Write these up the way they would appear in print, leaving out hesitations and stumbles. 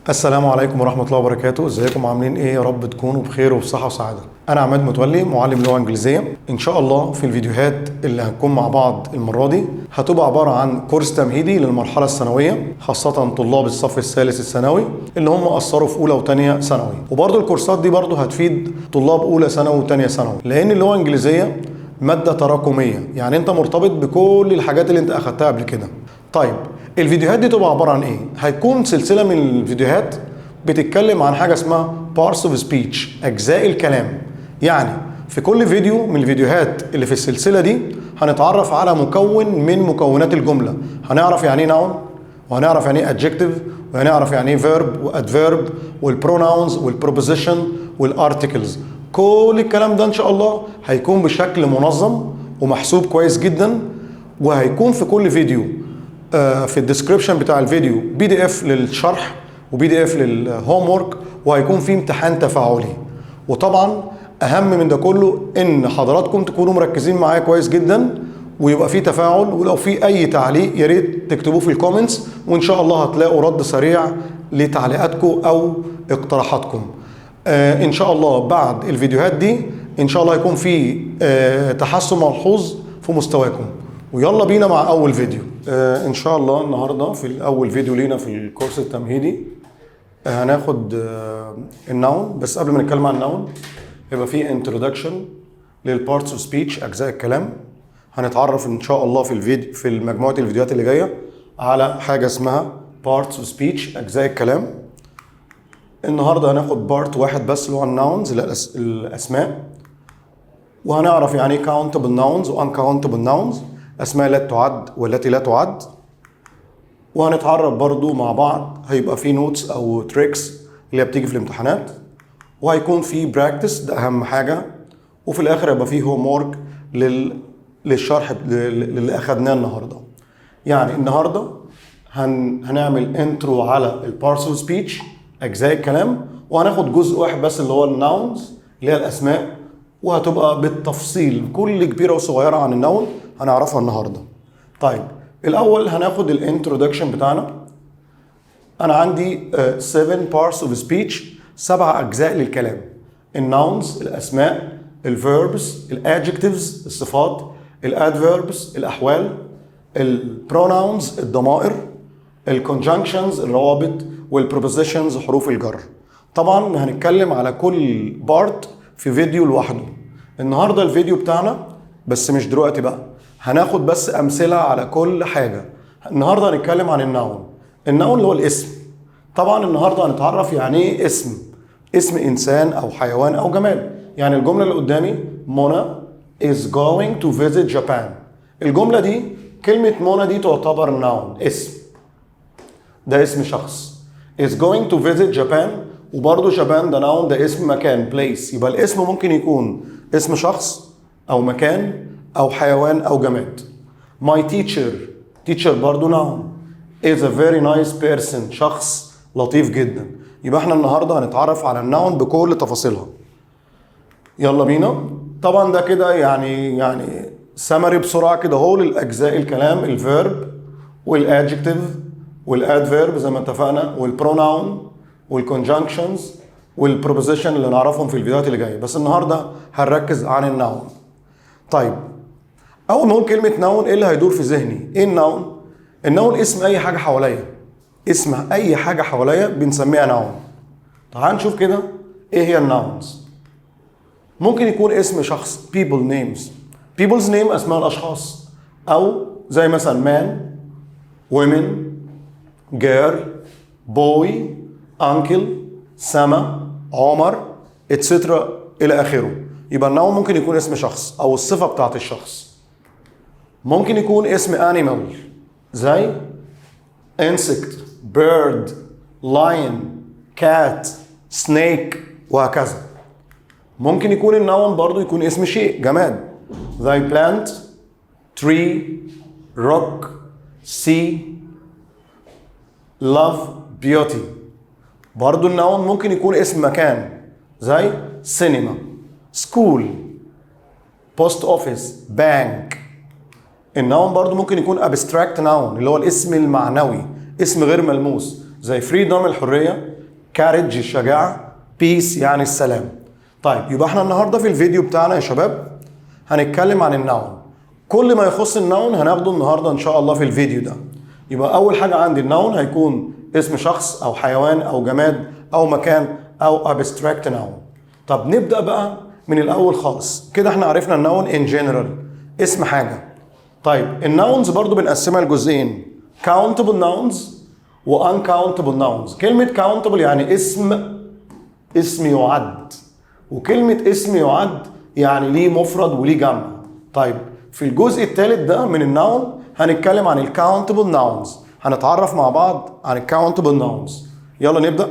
السلام عليكم ورحمة الله وبركاته. ازيكم؟ عاملين ايه؟ يا رب تكونوا بخير وبصحة وسعادة. انا عماد متولي، معلم لغة انجليزية. ان شاء الله في الفيديوهات اللي هتكون مع بعض المرة دي هتبقى عبارة عن كورس تمهيدي للمرحلة الثانوية، خاصة طلاب الصف الثالث الثانوي اللي هم قصروا في اولى وثانية ثانوي، وبرضو الكورسات دي برضو هتفيد طلاب اولى ثانوي وثانية ثانوي، لان اللغة الانجليزية مادة تراكمية، يعني انت مرتبط بكل الحاجات اللي انت اخدتها قبل كده. طيب، الفيديوهات دي تبقى عبارة عن ايه؟ هيكون سلسلة من الفيديوهات بتتكلم عن حاجة اسمها parts of speech، اجزاء الكلام. يعني في كل فيديو من الفيديوهات اللي في السلسلة دي هنتعرف على مكون من مكونات الجملة. هنعرف يعني ايه noun، وهنعرف يعني ايه adjective، وهنعرف يعني ايه verb و adverb وال pronouns وال preposition وال articles. كل الكلام ده ان شاء الله هيكون بشكل منظم ومحسوب كويس جدا، وهيكون في كل فيديو في ال description بتاع الفيديو PDF للشرح و PDF لل homework، وهيكون في امتحان تفاعلي. وطبعا اهم من ده كله ان حضراتكم تكونوا مركزين معايا كويس جدا ويبقى في تفاعل، ولو في اي تعليق يا ريت تكتبوه في ال comments، وان شاء الله هتلاقوا رد سريع لتعليقاتكم او اقتراحاتكم. ان شاء الله بعد الفيديوهات دي ان شاء الله هيكون في تحسن ملحوظ في مستواكم. ويلا بينا مع اول فيديو. ان شاء الله النهارده في الاول فيديو لينا في الكورس التمهيدي هناخد ال noun. بس قبل ما نتكلم عن ال noun هيبقى في introduction لل parts of speech، اجزاء الكلام. هنتعرف ان شاء الله في الفيديو، في مجموعة الفيديوهات اللي جايه، على حاجة اسمها parts of speech، اجزاء الكلام. النهارده هناخد part واحد بس اللي هو ال nouns، الاسماء، وهنعرف يعني ايه countable nouns و uncountable nouns، اسماء لا تعد والتي لا تعد. وهنتعرف برضو مع بعض، هيبقى في notes او tricks اللي هي بتيجي في الامتحانات، وهيكون في practice، ده اهم حاجه، وفي الاخر هيبقى في homework للشرح للي اخدناه النهارده. يعني النهارده هنعمل intro على ال parts of speech، اجزاء الكلام، وهناخد جزء واحد بس اللي هو ال nouns، اللي هي الاسماء، وهتبقى بالتفصيل كل كبيرة وصغيره عن ال noun هنعرفها النهارده. طيب، الاول هناخد ال introduction بتاعنا. انا عندي 7 parts of speech، سبع اجزاء للكلام: ال nouns الاسماء، ال verbs، ال adjectives الصفات، ال adverbs الاحوال، ال pronouns الضمائر، ال conjunctions الروابط، وال prepositions حروف الجر. طبعا هنتكلم على كل part في فيديو لوحده. النهارده الفيديو بتاعنا بس مش دلوقتي بقى، هناخد بس امثلة على كل حاجه. النهارده هنتكلم عن ال noun. ال noun اللي هو الاسم. طبعا النهارده هنتعرف يعني ايه اسم، اسم انسان او حيوان او جماد. يعني الجملة اللي قدامي منى is going to visit Japan، الجملة دي كلمة منى دي تعتبر noun، اسم، ده اسم شخص. is going to visit Japan، وبرضه Japan ده noun، ده اسم مكان، place. يبقى الاسم ممكن يكون اسم شخص او مكان او حيوان او جماد. my teacher، teacher برضه noun، is a very nice person، شخص لطيف جدا. يبقى احنا النهارده هنتعرف على ال noun بكل تفاصيلها. يلا بينا. طبعا ده كده يعني سمري بسرعة كده اهو للاجزاء الكلام: ال verb وال adjective وال adverb زي ما اتفقنا، وال pronoun وال conjunctions وال preposition اللي نعرفهم في الفيديوهات اللي جايه، بس النهارده هنركز عن ال noun. طيب، اول ما اقول كلمة noun ايه اللي هيدور في ذهني؟ ايه ال noun؟ ال noun اسم اي حاجة حواليا، اسم اي حاجة حواليا بنسميها noun. تعال نشوف كده ايه هي ال nouns. ممكن يكون اسم شخص، people names، people's name، اسماء الاشخاص، او زي مثلا man، women، girl، boy، uncle، سما، عمر، etcetera، الى اخره. يبقى ال noun ممكن يكون اسم شخص او الصفة بتاعت الشخص. ممكن يكون اسم animal زي insect، bird، lion، cat، snake، وهكذا. ممكن يكون ال noun برضو يكون اسم شيء جماد زي plant، tree، rock، sea، love، beauty. برضو ال noun ممكن يكون اسم مكان زي cinema، school، post office، bank. ال noun برضو ممكن يكون abstract noun، اللي هو الاسم المعنوي، اسم غير ملموس، زي freedom الحرية. courage الشجاعه، peace يعني السلام. طيب، يبقى احنا النهارده في الفيديو بتاعنا يا شباب هنتكلم عن ال noun. كل ما يخص ال noun هناخده النهارده ان شاء الله في الفيديو ده. يبقى اول حاجة عندي ال noun هيكون اسم شخص او حيوان او جماد او مكان او abstract noun. طب نبدا بقى من الاول خالص كده. احنا عرفنا ال noun in general اسم حاجه. طيب، ال nouns برضو بنقسمها لجزئين: countable nouns و uncountable nouns. كلمة countable يعني اسم يعد، وكلمة اسم يعد يعني ليه مفرد وليه جمع. طيب، في الجزء الثالث ده من ال noun هنتكلم عن ال countable nouns، هنتعرف مع بعض عن ال countable nouns. يلا نبدأ.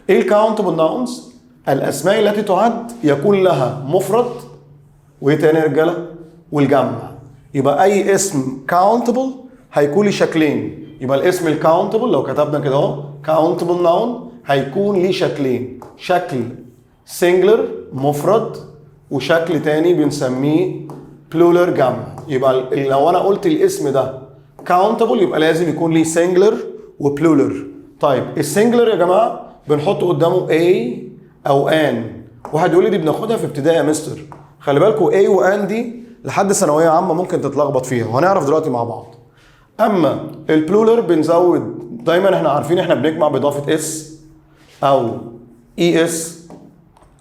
ايه ال countable nouns؟ الاسماء التي تعد يكون لها مفرد وايه تاني يا رجاله؟ والجمع. يبقى اي اسم countable هيكون ليه شكلين. يبقى الاسم ال countable لو كتبنا كده اهو countable noun هيكون ليه شكلين: شكل singular مفرد، وشكل تاني بنسميه plural جمع. يبقى لو انا قلت الاسم ده countable يبقى لازم يكون ليه singular و plural. طيب، ال singular يا جماعة بنحط قدامه a او an. واحد يقول لي دي بناخدها في ابتدائي يا مستر. خلي بالكوا، a و an دي لحد ثانوية عامة ممكن تتلخبط فيها، وهنعرف دلوقتي مع بعض. اما ال plural بنزود، دايما احنا عارفين احنا بنجمع باضافة s او es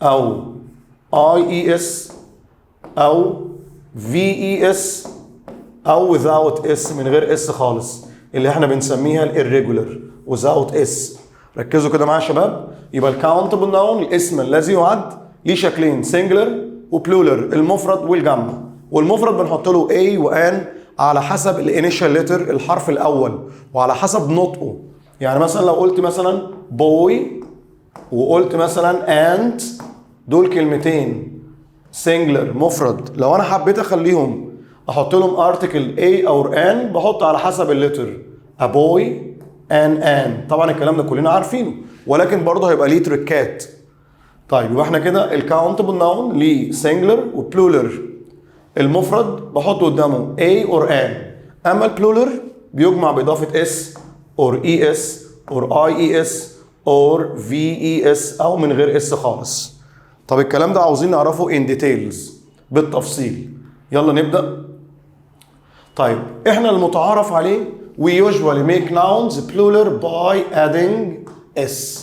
او ies او ves او without s، من غير s خالص، اللي احنا بنسميها ال irregular without s. ركزوا كده معايا يا شباب. يبقى ال countable noun، الاسم الذي يعد، ليه شكلين: singular و plural، المفرد والجمع. والمفرد بنحط له a و an على حسب ال initial letter، الحرف الاول، وعلى حسب نطقه. يعني مثلا لو قلت مثلا boy وقلت مثلا ant، دول كلمتين singular مفرد. لو انا حبيت اخليهم احط لهم article a او an، بحط على حسب ال letter: a boy، an ant. طبعا الكلام ده كلنا عارفينه، ولكن برضه هيبقى ليه تريكات. طيب، يبقى احنا كده ال countable noun ليه singular و plural. المفرد بحط قدامه a or an، اما ال plural بيجمع باضافة s or es or ies or ves او من غير s خالص. طب الكلام ده عاوزين نعرفه in details، بالتفصيل. يلا نبدا. طيب، احنا المتعارف عليه we usually make nouns plural by adding s.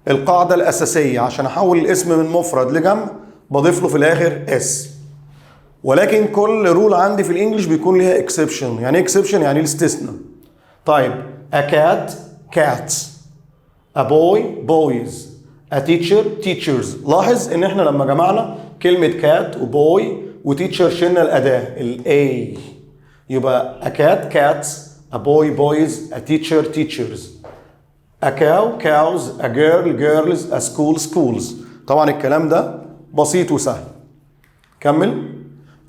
القاعدة الأساسية عشان أحول الاسم من مفرد لجمع بضيف له في الآخر s، ولكن كل rule عندي في ال English بيكون ليها exception. يعني ايه exception؟ يعني الاستثناء. طيب، a cat cats، a boy boys، a teacher teachers. لاحظ ان احنا لما جمعنا كلمة cat و boy و teacher شلنا الأداة ال a. يبقى a cat cats، a boy boys، a teacher teachers، a cow cows، a girl girls، a school schools. طبعا الكلام ده بسيط وسهل. كمل.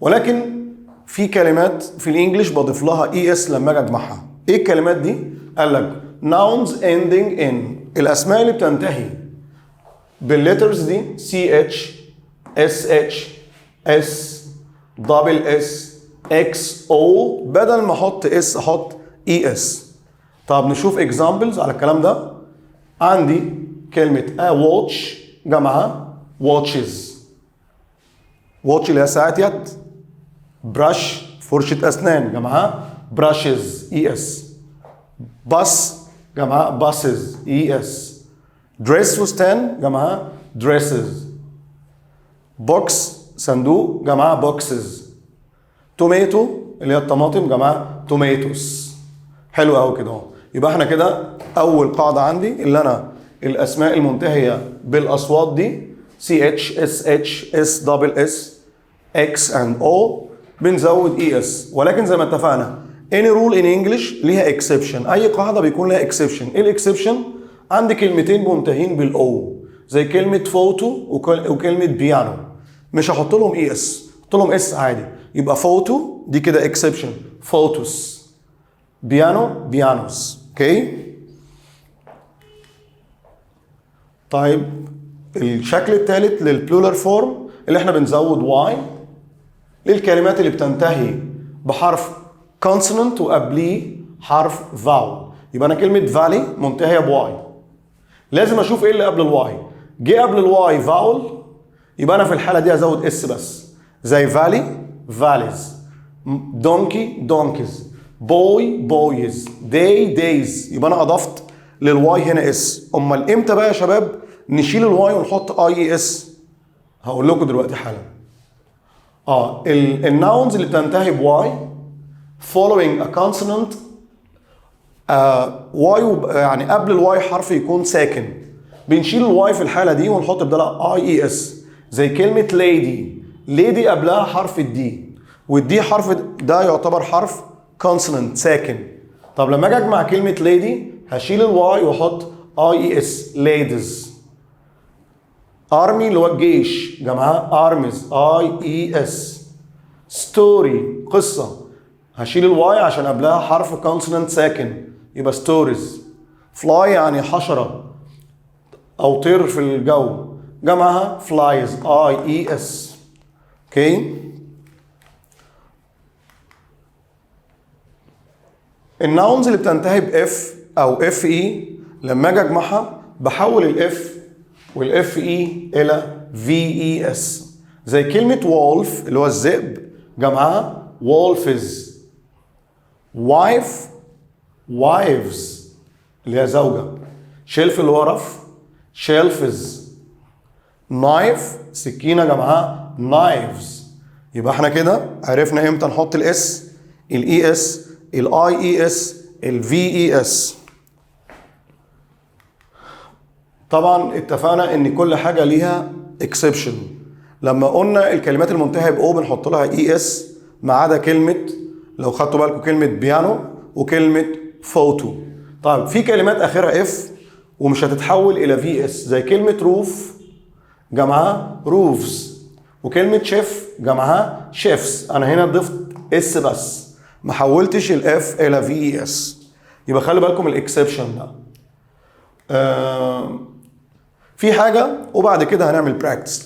ولكن في كلمات في ال English بضيف لها es لما اجي اجمعها. ايه الكلمات دي؟ قال لك nouns ending in، الاسماء اللي بتنتهي بال letters دي: ch، sh، s، double s، x، o، بدل ما احط s احط es. طب نشوف examples على الكلام ده. عندي كلمة a watch جمعها watches، watch اللي هي ساعة يد. brush فرشة أسنان، جمعها brushes es. bus جمعها buses es. dress فستان، جمعها dresses. box صندوق، جمعها boxes. tomato اللي هي الطماطم، جمعها tomatoes. حلو قوي كده اهو. يبقى احنا كده اول قاعدة عندي اللي انا الاسماء المنتهية بالاصوات دي CH، SH، S double S، X and O بنزود ES. ولكن زي ما اتفقنا، any rule in English ليها exception، اي قاعدة بيكون لها exception. ايه ال exception؟ عندي كلمتين منتهين بال O زي كلمة فوتو وكلمه بيانو، مش هحط لهم es، احط لهم s عادي. يبقى فوتو دي كده exception، photos، piano pianos. okay. طيب، الشكل الثالث لل plural form اللي احنا بنزود y للكلمات اللي بتنتهي بحرف consonant وقبليه حرف vowel. يبقى انا كلمة valley منتهية ب y. لازم اشوف ايه اللي قبل ال Y. جه قبل ال Y vowel، يبقى انا في الحالة دي ازود S بس، زي valley valleys، donkey donkeys، boy boys، day days. يبقى انا اضفت لل Y هنا S. امال امتى بقى يا شباب نشيل ال Y ونحط IES؟ هقول لكم دلوقتي حالا. ال nouns اللي بتنتهي ب Y following a consonant، Y، يعني قبل ال Y حرف يكون ساكن، بنشيل ال Y في الحالة دي ونحط بدلها IES، زي كلمة lady. lady قبلها حرف ال D، وال D حرف ده يعتبر حرف consonant ساكن. طب لما اجي اجمع كلمة lady هشيل ال Y واحط IES، ladies. army اللي هو الجيش، جمعها armies، IES. story قصه، هشيل ال Y عشان قبلها حرف consonant ساكن، يبقى stories. fly يعني حشرة او طير في الجو، جمعها flies، IES. okay، ال nouns اللي بتنتهي ب F او FE لما اجي اجمعها بحول ال F وال FE الى VES، زي كلمة wolf اللي هو الذئب، جمعها wolves. wife wives اللي هي زوجة. shelf اللي هو رف، shelves. knife سكينة، جمعها knives. يبقى احنا كده عرفنا امتى نحط ال S، ال ES، ال IES، ال VES. طبعا اتفقنا ان كل حاجة ليها exception. لما قلنا الكلمات المنتهية ب O بنحط لها ES، ما عدا كلمة، لو خدتوا بالكم، كلمة بيانو وكلمه فوتو. طيب في كلمات اخرها F ومش هتتحول الى VS، زي كلمة roof جمعها roofs، وكلمه شيف جمعها chefs. انا هنا ضفت S بس، ما حولتش ال F الى VES. يبقى خلي بالكم ال exception ده. في حاجة وبعد كده هنعمل practice.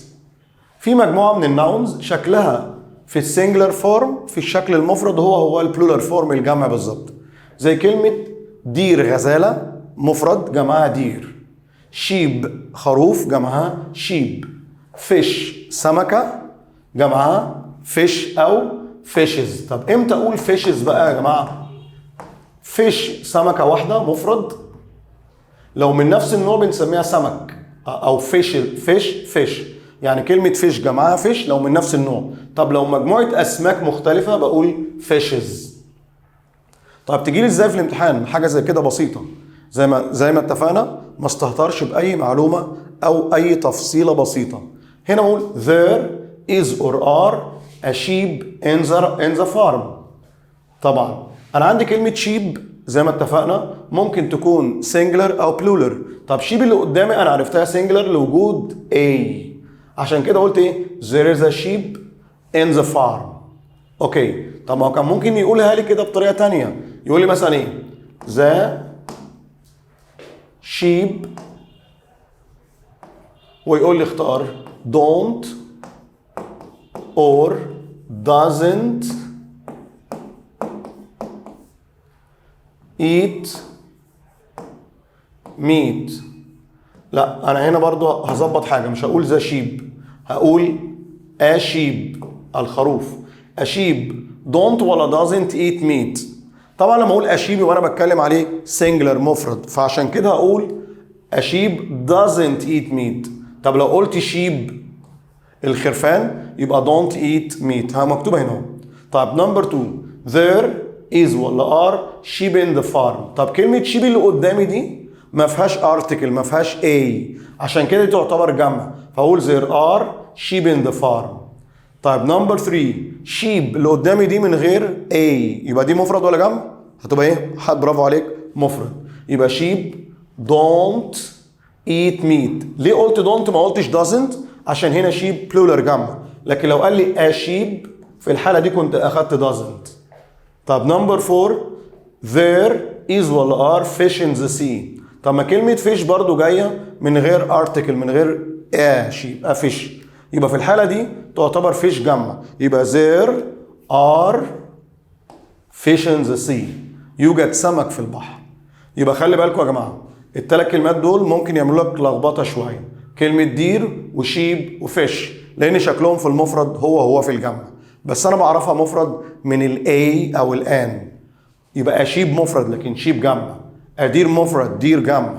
في مجموعة من ال nouns شكلها في ال singular form، في الشكل المفرد، هو هو ال plural form الجمع بالظبط، زي كلمة deer غزاله مفرد جمعها deer، sheep خروف جمعها sheep، fish سمكة جمعها fish او fishes. طب امتى اقول fishes بقى يا جماعة؟ fish سمكة واحدة مفرد، لو من نفس النوع بنسميها سمك او fish، fish fish، يعني كلمة fish جمعها fish لو من نفس النوع. طب لو مجموعة اسماك مختلفة بقول fishes. طب تجيلي ازاي في الامتحان حاجة زي كده بسيطة؟ زي ما اتفقنا ما استهترش باي معلومة او اي تفصيله بسيطة. هنا بقول there is or are a sheep in the farm. طبعا انا عندي كلمة sheep زي ما اتفقنا ممكن تكون singular او plural. طب sheep اللي قدامي انا عرفتها singular لوجود a، عشان كده قلت ايه؟ there is a sheep in the farm. okay، طب ما هو كان ممكن يقولها لي كده بطريقة تانية، يقول لي مثلا ايه؟ the sheep، ويقول لي اختار don't or doesn't eat meat. لا انا هنا برضو هظبط حاجة، مش هقول the sheep، هقول a sheep الخروف. a sheep don't ولا doesn't eat meat. طبعا لما اقول a sheep يبقى انا بتكلم عليه singular مفرد، فعشان كده هقول a sheep doesn't eat meat. طب لو قلت sheep الخرفان يبقى don't eat meat، ها مكتوبة هنا اهو. طيب number 2 there is ولا are sheep in the farm. طب كلمة sheep اللي قدامي دي ما فيهاش article، ما فيهاش a، عشان كده تعتبر جمع، فاقول there are sheep in the farm. طيب number 3 sheep اللي قدامي دي من غير a، يبقى دي مفرد ولا جمع؟ هتبقى ايه؟ برافو عليك، مفرد. يبقى sheep don't eat meat. ليه قلت don't ما قلتش doesn't؟ عشان هنا sheep plural جمع، لكن لو قال لي a sheep في الحالة دي كنت اخدت doesn't. طب number 4 there is ولا are fish in the sea. طب ما كلمة fish برضو جاية من غير article، من غير a sheep، a fish، يبقى في الحالة دي تعتبر fish جمع، يبقى there are fish in the sea، يوجد سمك في البحر. يبقى خلي بالكم يا جماعة، الثلاث كلمات دول ممكن يعملوا لك لخبطة شويه، كلمة deer و sheep و fish، لان شكلهم في المفرد هو هو في الجمع، بس انا بعرفها مفرد من ال a او ال an. يبقى sheep مفرد لكن sheep جمع، a deer مفرد deer جمع،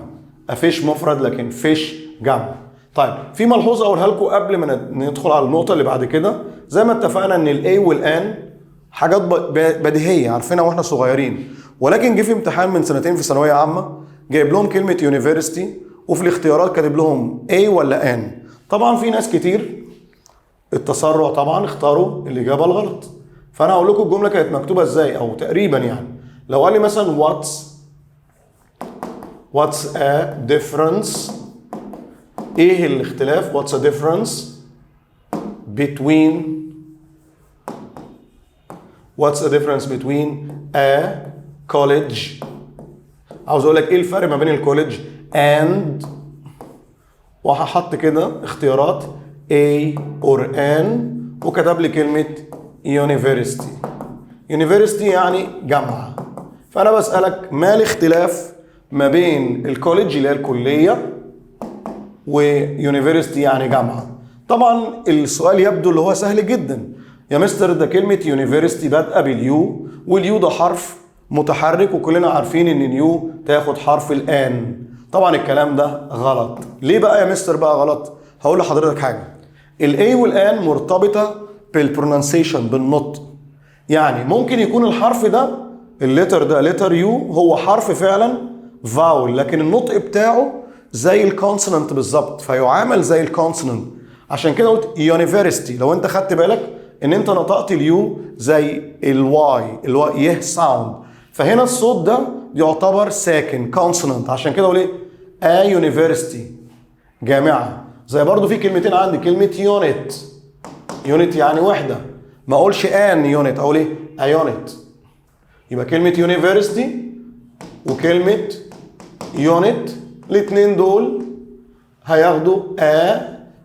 a fish مفرد لكن fish جمع. طيب في ملحوظة اقولها لكم قبل ما ندخل على النقطة اللي بعد كده. زي ما اتفقنا ان ال a وال an حاجات بديهية عارفينها واحنا صغيرين، ولكن جه في امتحان من سنتين في ثانوية عامة جايب لهم كلمة university، وفي الاختيارات كاتب لهم a ولا an. طبعا في ناس كتير التسرع طبعا اختاروا الاجابة الغلط. فانا هقول لكم الجملة كانت مكتوبة ازاي او تقريبا، يعني لو قال لي مثلا what's a difference، ايه الاختلاف، what's a difference between، what's a difference between a college، عاوز اقول لك ايه الفرق ما بين ال college and، وهحط كده اختيارات A or N، وكتب لي كلمة university. university يعني جامعة. فأنا بسألك ما الاختلاف ما بين ال college اللي هي الكلية و university يعني جامعة؟ طبعا السؤال يبدو اللي هو سهل جدا يا مستر، ده كلمة university بادئة بال U، وال U ده حرف متحرك، وكلنا عارفين ان ال U تاخد حرف ال an. طبعا الكلام ده غلط. ليه بقى يا مستر بقى غلط؟ هقول لحضرتك حاجة. ال a وال an مرتبطة بال pronunciation، بالنطق. يعني ممكن يكون الحرف ده، ال letter ده letter U، هو حرف فعلا vowel، لكن النطق بتاعه زي ال consonant بالظبط، فيعامل زي ال consonant. عشان كده قلت university. لو انت خدت بالك ان انت نطقت ال U زي ال Y اللي هو يه sound، فهنا الصوت ده يعتبر ساكن consonant، عشان كده اقول ايه؟ a university جامعه. زي برضو في كلمتين عندي، كلمة unit، unit يعني وحده، ما اقولش an unit، اقول ايه؟ a unit. يبقى كلمة university وكلمه unit الاثنين دول هياخدوا a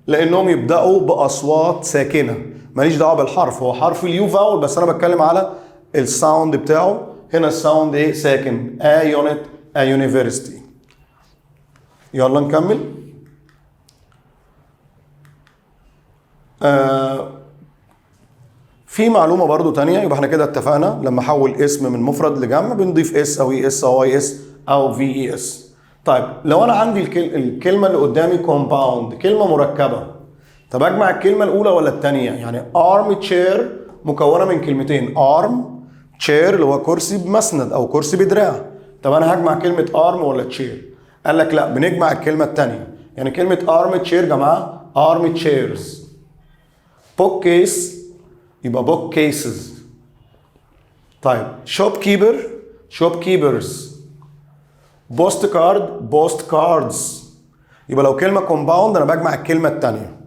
لانهم يبداوا باصوات ساكنه. ماليش دعوه بالحرف، هو حرف ال U vowel، بس انا بتكلم على ال sound بتاعه. هنا ال sound ايه؟ ساكن. a unit، a university. يلا نكمل. في معلومة برضو تانية. يبقى احنا كده اتفقنا لما احول اسم من مفرد لجمع بنضيف s او es او ies او ves. طيب لو انا عندي الكلمة اللي قدامي compound، كلمة مركبة، طب اجمع الكلمة الاولى ولا الثانية؟ يعني arm chair مكونة من كلمتين، arm chair اللي هو كرسي بمسند او كرسي بدراع. طب انا هجمع كلمة arm ولا chair؟ قال لك لا، بنجمع الكلمة الثانية. يعني كلمة arm chair جمعها arm chairs. book case يبقى book cases. طيب shopkeeper shopkeepers، postcard postcards. يبقى لو كلمة compound انا بجمع الكلمة الثانية.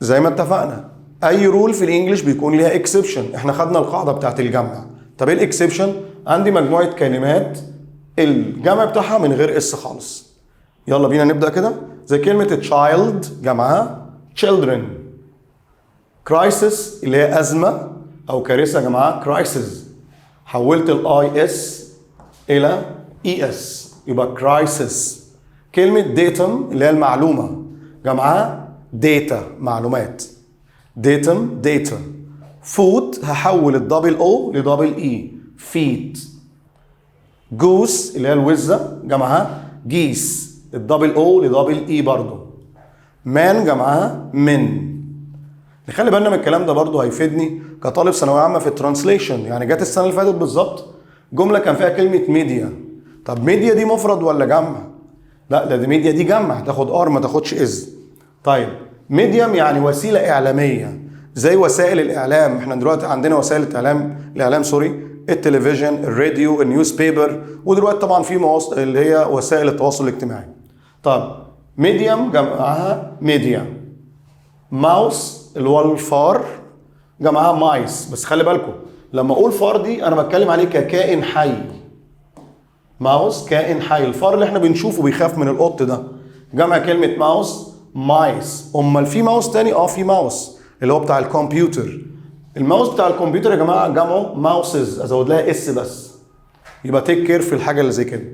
زي ما اتفقنا اي rule في ال English بيكون ليها exception. احنا خدنا القاعدة بتاعت الجمع. طب ايه ال exception؟ عندي مجموعة كلمات الجمع بتاعها من غير s خالص. يلا بينا نبدا كده. زي كلمة child جمعها children، crisis اللي هي ازمة او كارثة جمعها crises، حولت ال i s الى es يبقى crisis. كلمة datum اللي هي المعلومة جمعها data معلومات، datum data. foot هحول ال double o ل double e feet. goose اللي هي الوزه جمعها geese، ال double o ل double e برضه. man جمعها men. نخلي بالنا من الكلام ده برضه هيفيدني كطالب ثانوية عامة في ال translation. يعني جت السنة اللي فاتت بالظبط جملة كان فيها كلمة ميديا. طب ميديا دي مفرد ولا جمع؟ لا ده دي ميديا دي جمع، تاخد are ما تاخدش is. طيب medium يعني وسيلة اعلامية زي وسائل الاعلام. احنا دلوقتي عندنا وسائل الاعلام sorry، التلفزيون، الراديو، ال newspaper، ودلوقتي طبعا في اللي هي وسائل التواصل الاجتماعي. طب medium جمعها media. mouse اللي هو الفار جمعها mice. بس خلي بالكم لما اقول فار دي انا بتكلم عليه ككائن حي. ماوس كائن حي، الفار اللي احنا بنشوفه بيخاف من القط ده جمع كلمة mouse mice. امال في ماوس تاني؟ في ماوس اللي هو بتاع الكمبيوتر. الماوس بتاع الكمبيوتر يا جماعة جمعه mouses، ازود لها s بس. يبقى take care في الحاجة اللي زي كده.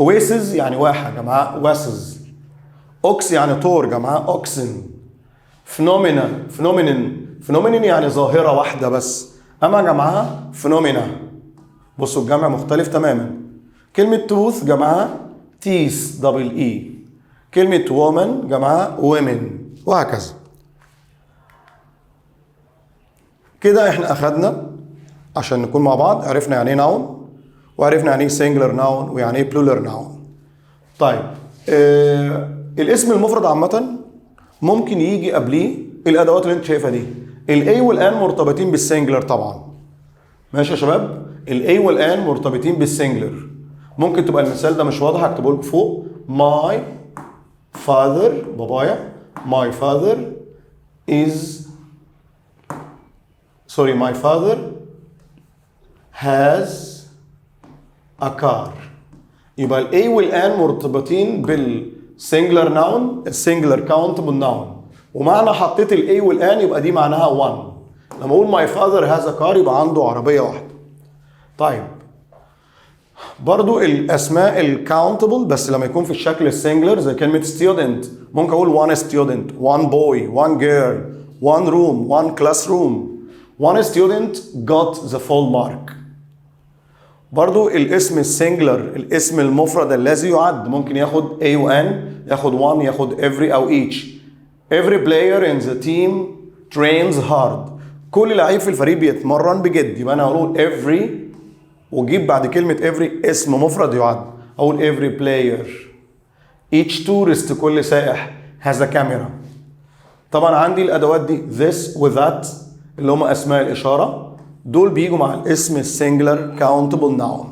oasis يعني واحه، جمعها oases. ox يعني طور، جمعها oxen. phenomena، phenomenon، phenomenon يعني ظاهره واحدة بس، اما جمعها phenomena. بصوا الجمع مختلف تماما. كلمة tooth جمعها teeth، double e. كلمة woman جمعها women، وهكذا. كده احنا اخدنا عشان نكون مع بعض، عرفنا يعني ايه noun، وعرفنا يعني ايه singular noun، ويعني ايه plural noun. طيب الاسم المفرد عامة ممكن يجي قبليه الادوات اللي انت شايفها دي. ال a وال an مرتبطين بال singular طبعا. ماشي يا شباب؟ ال a وال an مرتبطين بال singular. ممكن تبقى المثال ده مش واضح، هكتبه لكم فوق. my father، بابايا، my father is، sorry، my father has a car. يبقى ال a وال an مرتبطين بال singular noun، ال singular countable noun. ومعنى حطيت ال a وال an يبقى دي معناها one. لما اقول my father has a car يبقى عنده عربية واحدة. طيب برضو الاسماء ال countable بس لما يكون في الشكل ال singular، زي كلمة student، ممكن اقول one student، one boy، one girl، one room، one classroom، one student got the full mark. برضو الاسم ال singular، الاسم المفرد الذي يعد، ممكن ياخد a و an، ياخد one، ياخد every او each. every player in the team trains hard. كل لعيب في الفريق بيتمرن بجد. يبقى انا هقول every، واجيب بعد كلمة every اسم مفرد يعد، اقول every player. each tourist، كل سائح، has a camera. طبعا عندي الادوات دي this و that اللي هم اسماء الاشاره، دول بيجوا مع الاسم ال singular countable noun.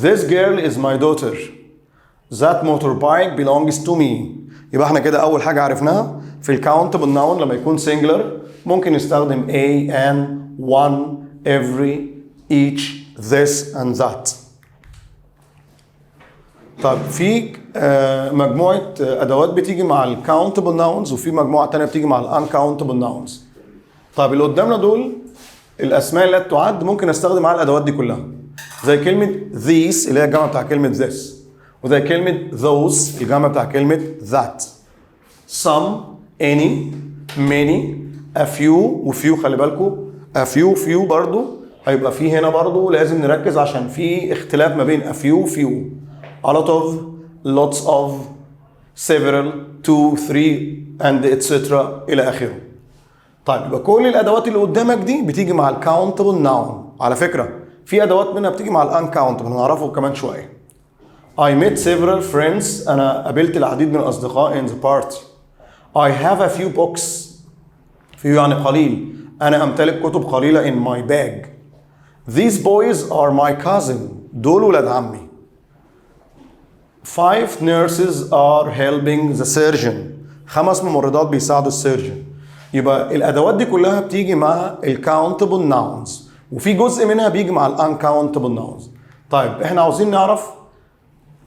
This girl is my daughter. That motorbike belongs to me. يبقى احنا كده اول حاجة عرفناها في ال countable noun، لما يكون singular ممكن نستخدم a، an، one، every، each، this and that. طب في مجموعة ادوات بتيجي مع ال countable nouns، وفي مجموعة تانية بتيجي مع ال uncountable nouns. طيب اللي قدامنا دول الاسماء اللي لا تعد، ممكن استخدم معاها الادوات دي كلها، زي كلمة these اللي هي الجمع بتاع كلمة this، وزي كلمة those الجمع بتاع كلمة that. some، any، many، a few و few. خلي بالكم a few، few برضو هيبقى فيه هنا، برضو لازم نركز عشان في اختلاف ما بين a few و few. a lot of، lots of، several، two، three and etc الى اخره. طيب يبقى كل الادوات اللي قدامك دي بتيجي مع ال countable noun. على فكرة في ادوات منها بتيجي مع ال uncountable، هنعرفه كمان شويه. I met several friends، انا قابلت العديد من الاصدقاء، in the party. I have a few books، few يعني قليل، انا امتلك كتب قليله، in my bag. These boys are my cousin، دول ولاد عمي. Five nurses are helping the surgeon، خمس ممرضات بيساعدوا ال surgeon. يبقى الادوات دي كلها بتيجي مع ال countable nouns، وفي جزء منها بيجي مع ال uncountable nouns. طيب احنا عاوزين نعرف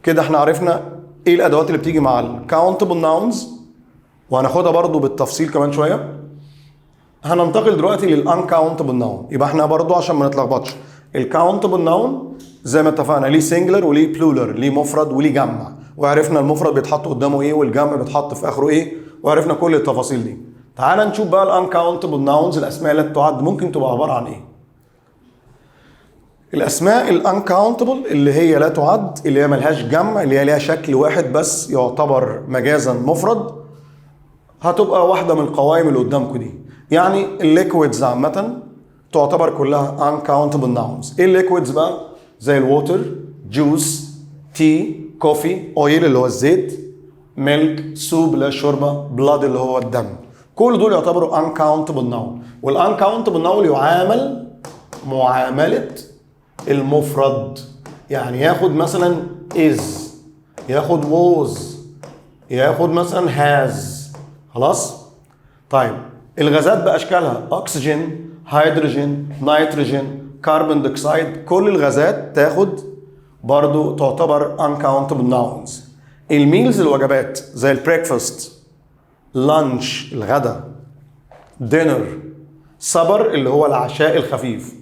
كده، احنا عرفنا ايه الادوات اللي بتيجي مع ال countable nouns، وهناخدها برضو بالتفصيل كمان شويه. هننتقل دلوقتي لل uncountable noun. يبقى احنا برضو عشان ما نتلخبطش، ال countable noun زي ما اتفقنا ليه singular وليه plural، ليه مفرد وليه جمع، وعرفنا المفرد بيتحط قدامه ايه والجمع بيتحط في اخره ايه، وعرفنا كل التفاصيل دي. تعال نشوف بقى ال uncountable nouns، الاسماء اللي تعد، ممكن تبقى عبارة عن ايه. الاسماء ال uncountable اللي هي لا تعد، اللي هي ملهاش جمع، اللي هي ليها شكل واحد بس يعتبر مجازا مفرد، هتبقى واحدة من القوائم اللي قدامكم دي. يعني ال liquids عامة تعتبر كلها uncountable nouns. ايه ال liquids بقى؟ زي ال water، juice، tea، coffee، oil اللي هو الزيت، milk، soup اللي هي الشوربه، blood اللي هو الدم. كل دول يعتبروا uncountable noun، وال uncountable noun يعامل معاملة المفرد، يعني ياخد مثلا is، ياخد was، ياخد مثلا has. خلاص؟ طيب الغازات باشكالها، اكسجين، هيدروجين، نيتروجين، carbon dioxide، كل الغازات تاخد برضو تعتبر uncountable nouns. ال meals الوجبات، زي ال breakfast، lunch الغدا، dinner، supper اللي هو العشاء الخفيف،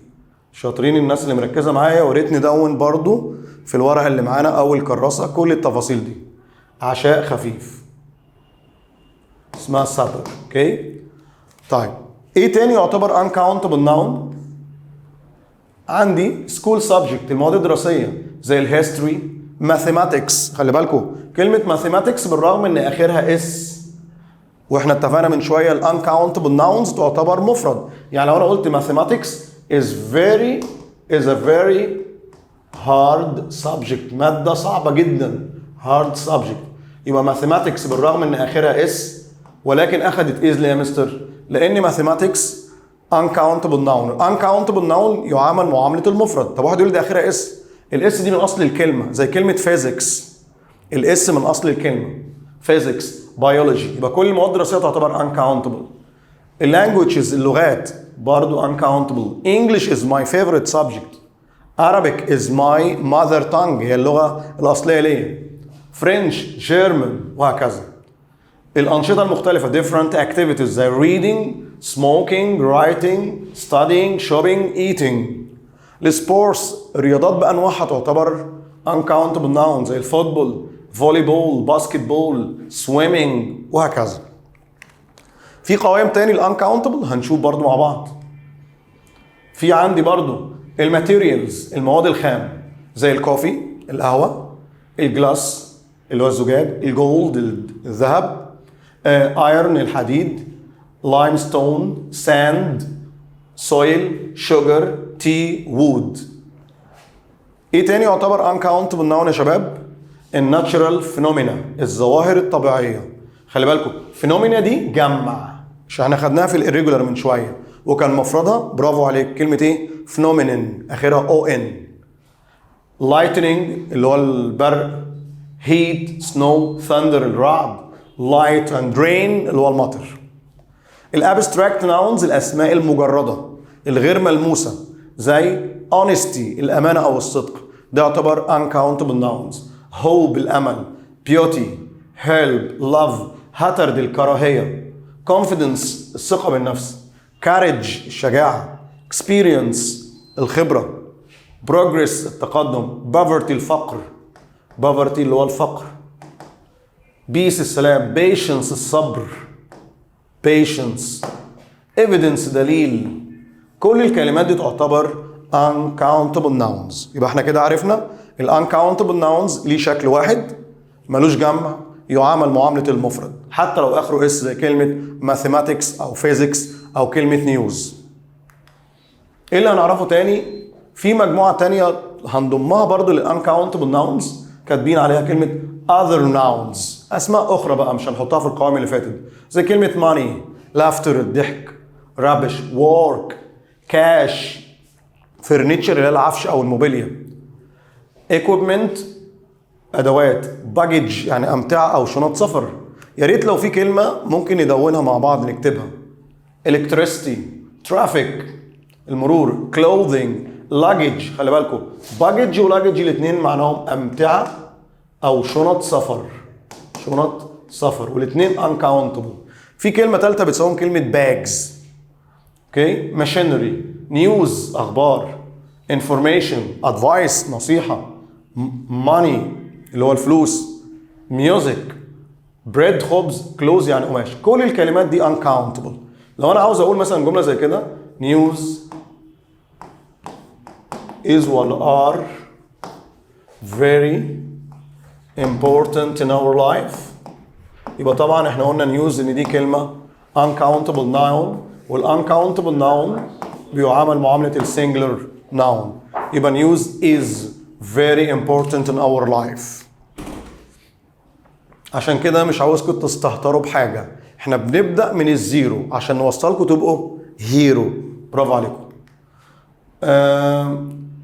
شاطرين الناس اللي مركزه معايا، وريت ندون برضو في الورقة اللي معانا او الكراسة كل التفاصيل دي. عشاء خفيف اسمها supper. okay، طيب ايه تاني يعتبر uncountable noun؟ عندي school subject، المواد الدراسية زي ال history، mathematics. خلي بالكم كلمة mathematics بالرغم ان اخرها s، واحنا اتفقنا من شوية ال uncountable nouns تعتبر مفرد. يعني لو انا قلت mathematics is a very hard subject، مادة صعبة جدا، hard subject، يبقى mathematics بالرغم ان اخرها s ولكن اخذت is. ليه يا مستر؟ لان mathematics uncountable noun. uncountable noun يعامل معاملة المفرد. طب واحد يقول لي ده اخرها s، ال s دي من اصل الكلمه، زي كلمة physics، ال s من اصل الكلمه، physics، biology، يبقى كل المواد الدراسية تعتبر uncountable. ال languages، اللغات برضو uncountable. English is my favorite subject، Arabic is my mother tongue، هي اللغة الأصلية ليا، French، German، وهكذا. الأنشطة المختلفة، different activities، زي reading، smoking، writing، studying، shopping، eating. ال sports، الرياضات بأنواعها تعتبر uncountable nouns، زي ال football، volleyball، basketball، swimming، وهكذا. في قوائم تاني ال uncountable هنشوف برضو مع بعض. في عندي برضو ال materials، المواد الخام، زي ال coffee القهوة، ال glass اللي هو الزجاج، ال gold الذهب، iron الحديد، limestone، sand، soil، sugar، tea، wood. ايه تاني يعتبر uncountable noun يا شباب؟ ال natural phenomena، الظواهر الطبيعيه. خلي بالكم phenomena دي جمع، عشان احنا خدناها في ال irregular من شوية وكان مفردها، برافو عليك، كلمة ايه؟ phenomenon اخرها o n. lightning اللي هو البرق، heat، snow، thunder الرعد، light and rain اللي هو المطر. ال abstract nouns، الاسماء المجردة الغير ملموسه، زي honesty الامانة او الصدق، ده يعتبر uncountable nouns. hope الامل، beauty، help، love، hatred الكراهيه، confidence الثقة بالنفس، courage الشجاعه، experience الخبره، progress التقدم، poverty الفقر، poverty اللي هو الفقر، peace السلام، patience الصبر، patience، evidence دليل. كل الكلمات دي تعتبر uncountable nouns. يبقى احنا كده عرفنا ال uncountable nouns ليه شكل واحد، ملوش جمع، يعامل معاملة المفرد حتى لو اخره s زي كلمة mathematics او physics او كلمة news. ايه اللي هنعرفه تاني؟ في مجموعة تانية هنضمها برضو لل uncountable nouns كاتبين عليها كلمة other nouns، اسماء اخرى بقى مش هنحطها في القوائم اللي فاتت، زي كلمة money، laughter الضحك، rubbish، work، cash، furniture اللي هي العفش او الموبيليا، equipment ادوات، baggage يعني امتعه او شنط سفر. يا ريت لو في كلمة ممكن ندونها مع بعض نكتبها. electricity، traffic المرور، clothing، luggage. خلي بالكم baggage و luggage الاثنين معناهم امتعه او شنط سفر، شنط سفر، والاثنين uncountable. في كلمة ثالثة بتساويهم، كلمة bags. okay، machinery، news اخبار، information، advice نصيحه، money اللي هو الفلوس، music، bread خبز، clothes يعني قماش. كل الكلمات دي uncountable. لو انا عاوز اقول مثلا جملة زي كده، news is ولا are very important in our life، يبقى طبعا احنا قلنا news ان دي كلمة uncountable noun، وال uncountable noun بيعامل معاملة ال singular noun، يبقى news is very important in our life. عشان كده مش عاوزكم تستهتروا بحاجه، احنا بنبدا من ال zero عشان نوصلكم تبقوا hero. برافو عليكم.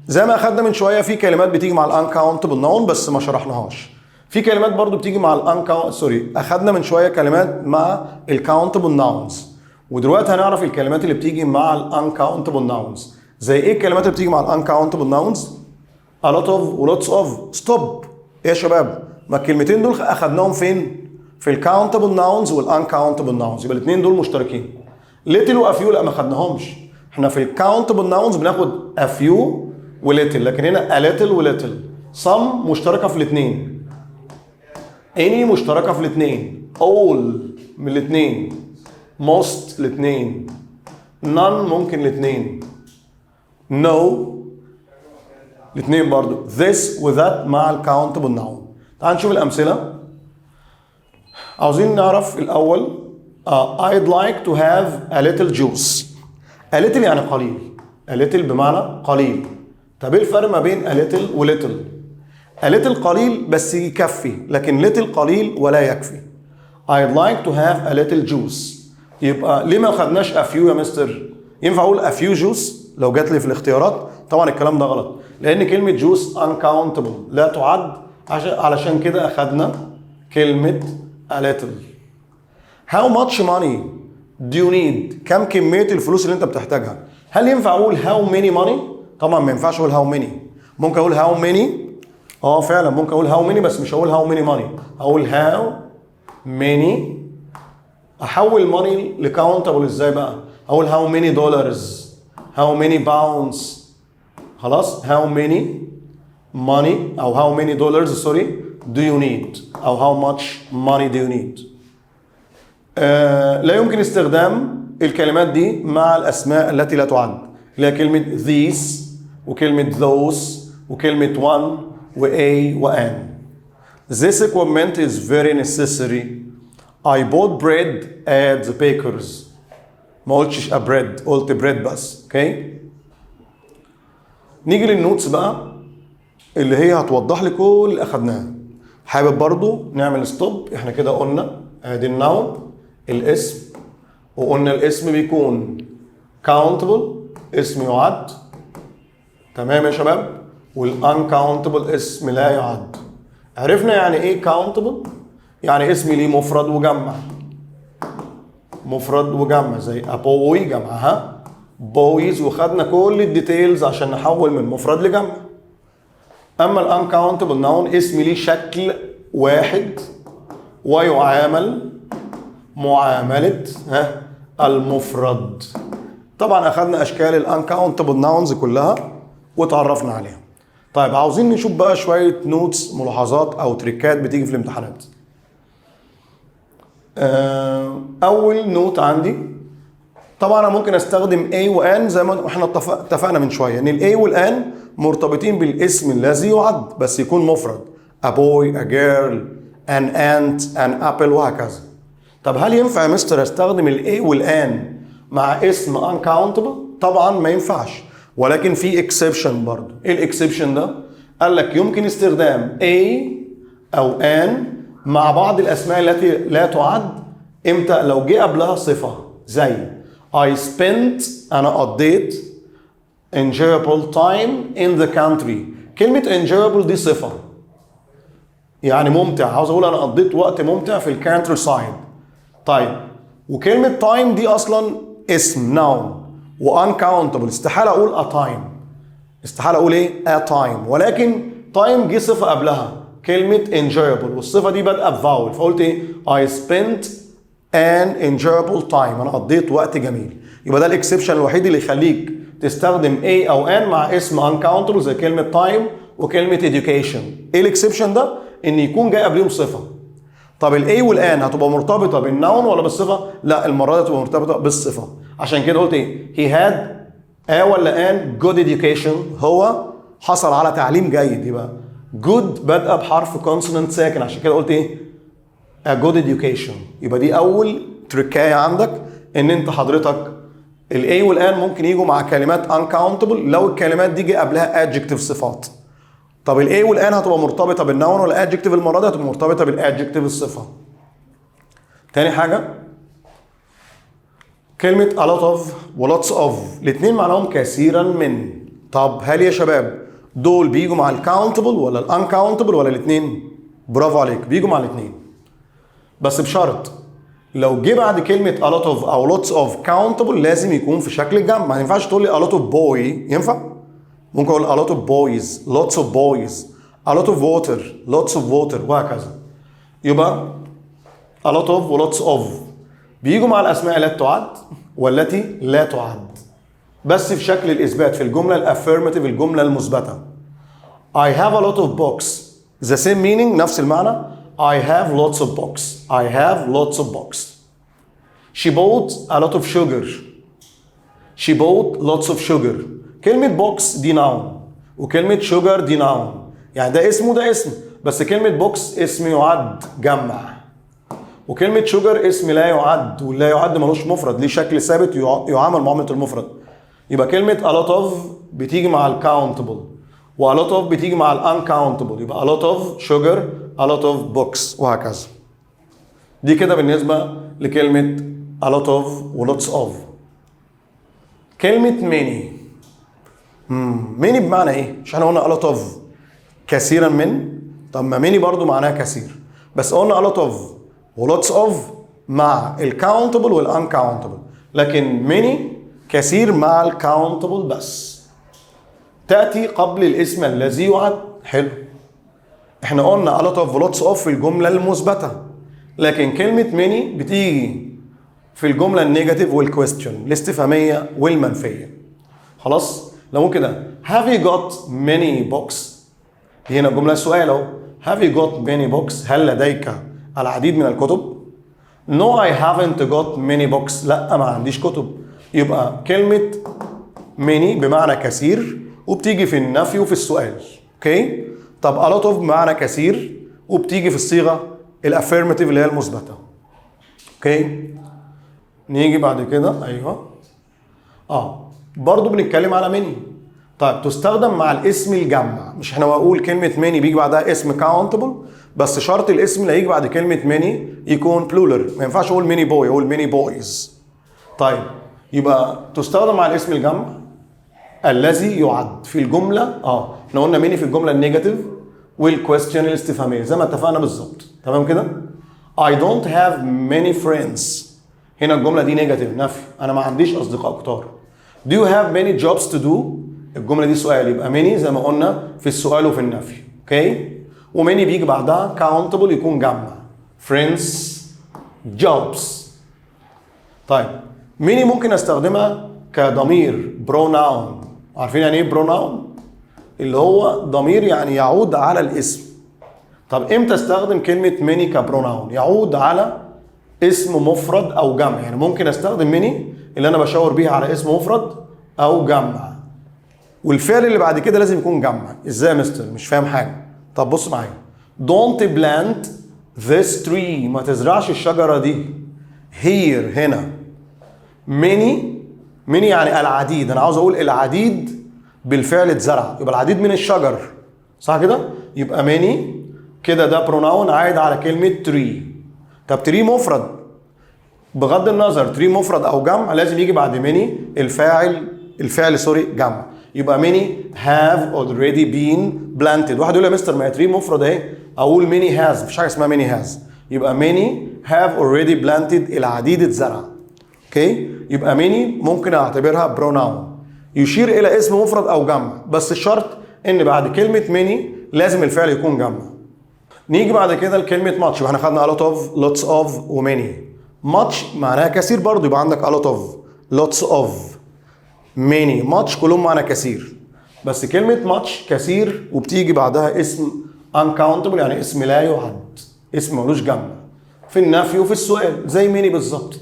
زي ما اخدنا من شوية في كلمات بتيجي مع ال uncountable noun بس ما شرحناهاش. في كلمات برضو بتيجي مع ال uncount، sorry، اخدنا من شوية كلمات مع ال countable nouns، ودلوقتي هنعرف الكلمات اللي بتيجي مع ال uncountable nouns. زي ايه الكلمات اللي بتيجي مع ال uncountable nouns؟ a lot of و lots of. stop، ايه يا شباب؟ ما الكلمتين دول اخدناهم فين؟ في ال countable nouns وال uncountable nouns، يبقى الاثنين دول مشتركين. little و a few لا ما خدناهمش. احنا في ال countable nouns بناخد a few و little، لكن هنا a little و little. some مشتركة في الاثنين، any مشتركة في الاثنين، all من الاثنين، most الاثنين، none ممكن الاثنين، no الاثنين برضو، this و that مع ال countable noun. تعال نشوف الأمثلة. عاوزين نعرف الأول I'd like to have a little juice. a little يعني قليل، a little بمعنى قليل. طب ايه الفرق ما بين a little و little؟ a little قليل بس يكفي، لكن little قليل ولا يكفي. I'd like to have a little juice. يبقى ليه ما خدناش a few يا مستر؟ ينفع اقول a few juice لو جات لي في الاختيارات؟ طبعا الكلام ده غلط، لان كلمة juice uncountable لا تعد، علشان كده اخدنا كلمة a little. How much money do you need؟ كم كمية الفلوس اللي انت بتحتاجها؟ هل ينفع اقول how many money؟ طبعا ما ينفعش اقول how many. ممكن اقول how many، فعلا ممكن اقول how many، بس مش هقول how many money، اقول how many. احول money ل countable ازاي بقى؟ اقول how many dollars، how many pounds، خلاص، how many money او how many dollars، sorry، do you need او how much money do you need. لا يمكن استخدام الكلمات دي مع الاسماء التي لا تعد، اللي هي كلمة these وكلمه those وكلمه one و a و an. This equipment is very necessary. I bought bread at the baker's. ما قلتش a bread، قلت bread بس، okay؟ نيجي لل notes بقى اللي هي هتوضح لي كل اللي اخدناه. حابب برضو نعمل stop. احنا كده قلنا ادي ال noun الاسم، وقلنا الاسم بيكون countable اسم يعد، تمام يا شباب؟ وال uncountable اسم لا يعد. عرفنا يعني ايه countable؟ يعني اسم ليه مفرد وجمع، مفرد وجمع، زي a boy جمعها boys، وخدنا كل ال details عشان نحول من مفرد لجمع. اما ال uncountable noun اسم ليه شكل واحد ويعامل معاملة المفرد. طبعا اخذنا اشكال ال uncountable nouns كلها وتعرفنا عليها. طيب، عاوزين نشوف بقى شوية notes، ملاحظات او تريكات بتيجي في الامتحانات. اول note عندي، طبعا انا ممكن استخدم A و An زي ما احنا اتفقنا من شوية ان ال A وال An مرتبطين بالاسم الذي يعد بس يكون مفرد، a boy، a girl، an ant، an apple وهكذا. طب هل ينفع يا مستر استخدم ال A وال An مع اسم uncountable؟ طبعا ما ينفعش، ولكن في exception برضه. ايه ال exception ده؟ قال لك يمكن استخدام A او an مع بعض الاسماء التي لا تعد. امتى؟ لو جه قبلها صفه، زي I spent، انا قضيت، enjoyable time in the country. كلمة enjoyable دي صفة يعني ممتع، عاوز اقول انا قضيت وقت ممتع في ال countryside. طيب، وكلمة time دي اصلا اسم noun و uncountable، استحالة اقول a time، استحالة اقول ايه؟ a time، ولكن time جه صفة قبلها كلمة enjoyable، والصفة دي بادئة ب vowel، فقلت ايه؟ I spent an enjoyable time، انا قضيت وقت جميل. يبقى ده ال exception الوحيد اللي يخليك تستخدم a او an مع اسم uncountable زي كلمة time وكلمة education. ايه ال exception ده؟ ان يكون جاي قبليهم صفة. طب ال a وال an هتبقى مرتبطة بال noun ولا بالصفة؟ لا، المرة دي هتبقى مرتبطة بالصفة. عشان كده قلت ايه؟ he had a ولا an good education؟ هو حصل على تعليم جيد، يبقى good بادئه بحرف consonant ساكن، عشان كده قلت ايه؟ a good education. يبقى دي اول تريكايه عندك، ان انت حضرتك ال a وال an ممكن يجوا مع كلمات uncountable لو الكلمات دي جه قبلها adjective صفات. طب ال a وال an هتبقى مرتبطة بال noun ولا adjective؟ المرة دي هتبقى مرتبطة بال adjective الصفه. تاني حاجه، كلمة a lot of و lots of، الاثنين معناهم كثيرا من. طب هل يا شباب دول بيجوا مع ال countable ولا ال uncountable ولا الاثنين؟ برافو عليك، بيجوا مع الاثنين، بس بشرط لو جه بعد كلمة a lot of أو lots of countable لازم يكون في شكل الجمع. ما ينفعش تقول لي a lot of boy، ينفع؟ ممكن أقول a lot of boys، lots of boys، a lot of water، lots of water وهكذا. يبقى a lot of و lots of بيجوا مع الأسماء التي تعد والتي لا تعد. بس في شكل الاثبات في الجملة ال affirmative، الجملة المثبته. I have a lot of books، the same meaning، نفس المعنى. I have lots of books، I have lots of books. She bought a lot of sugar، she bought lots of sugar. كلمة books دي noun وكلمة sugar دي noun، يعني ده اسم وده اسم، بس كلمة books اسم يعد جمع وكلمة sugar اسم لا يعد، واللا يعد ملوش مفرد، ليه شكل ثابت يعامل معاملة المفرد. يبقى كلمة a lot of بتيجي مع ال countable و a lot of بتيجي مع ال uncountable، يبقى a lot of sugar، a lot of books وهكذا. دي كده بالنسبة لكلمة a lot of و lots of. كلمة many، many بمعنى ايه؟ مش احنا قلنا a lot of كثيرا من؟ طب ما many برضو معناها كثير، بس قلنا a lot of و lots of مع ال countable وال uncountable، لكن many كثير مع ال countable بس. تأتي قبل الاسم الذي يعد. حلو، احنا قلنا a lot of و lots of في الجملة المثبتة، لكن كلمة many بتيجي في الجملة ال negative وال question، الاستفهامية والمنفية. خلاص، لو كده have you got many books، دي هنا جملة سؤال اهو. have you got many books؟ هل لديك العديد من الكتب؟ no، I haven't got many books، لا ما عنديش كتب. يبقى كلمة many بمعنى كثير وبتيجي في النفي وفي السؤال، okay؟ طب a lot of بمعنى كثير وبتيجي في الصيغة ال affirmative اللي هي المثبتة، okay؟ نيجي بعد كده، ايوه، برضو بنتكلم على many. طيب، تستخدم مع الاسم الجمع. مش احنا بقول كلمة many بيجي بعدها اسم countable؟ بس شرط الاسم اللي هيجي بعد كلمة many يكون plural، ما ينفعش اقول many boy، اقول many boys. طيب، يبقى تستخدم مع الاسم الجمع الذي يعد في الجمله. احنا قلنا many في الجملة ال negative وال question الاستفهاميه زي ما اتفقنا بالظبط، تمام كده؟ I don't have many friends، هنا الجملة دي negative، نفي، انا ما عنديش اصدقاء كتار. Do you have many jobs to do؟ الجملة دي سؤال، يبقى many زي ما قلنا في السؤال وفي النفي، okay؟ و many بيجي بعدها countable يكون جمع، friends، jobs. طيب، many ممكن استخدمها كضمير pronoun. عارفين يعني ايه pronoun؟ اللي هو ضمير يعني يعود على الاسم. طب امتى استخدم كلمة many ك pronoun يعود على اسم مفرد او جمع؟ يعني ممكن استخدم many اللي انا بشاور بيها على اسم مفرد او جمع، والفعل اللي بعد كده لازم يكون جمع. ازاي يا مستر؟ مش فاهم حاجه. طب بص معايا، don't plant this tree، ما تزرعش الشجرة دي، here هنا. many، many يعني العديد، انا عاوز اقول العديد بالفعل اتزرع، يبقى العديد من الشجر، صح كده؟ يبقى many كده ده pronoun عايد على كلمة tree. طب tree مفرد، بغض النظر tree مفرد او جمع لازم يجي بعد many الفاعل، الفعل sorry جمع، يبقى many have already been planted. واحد يقول يا مستر ما هي tree مفرد اهي، اقول many has؟ مفيش حاجة اسمها many has. يبقى many have already planted، العديد اتزرع، okay؟ يبقى many ممكن اعتبرها pronoun يشير الى اسم مفرد او جمع، بس الشرط ان بعد كلمة many لازم الفعل يكون جمع. نيجي بعد كده لكلمة much. يبقى احنا خدنا a lot of، lots of و many. much معناها كثير برضو، يبقى عندك a lot of، lots of، many، much كلهم معنى كثير، بس كلمة much كثير وبتيجي بعدها اسم uncountable، يعني اسم لا يعد، اسم ملوش جمع، في النفي وفي السؤال زي many بالظبط.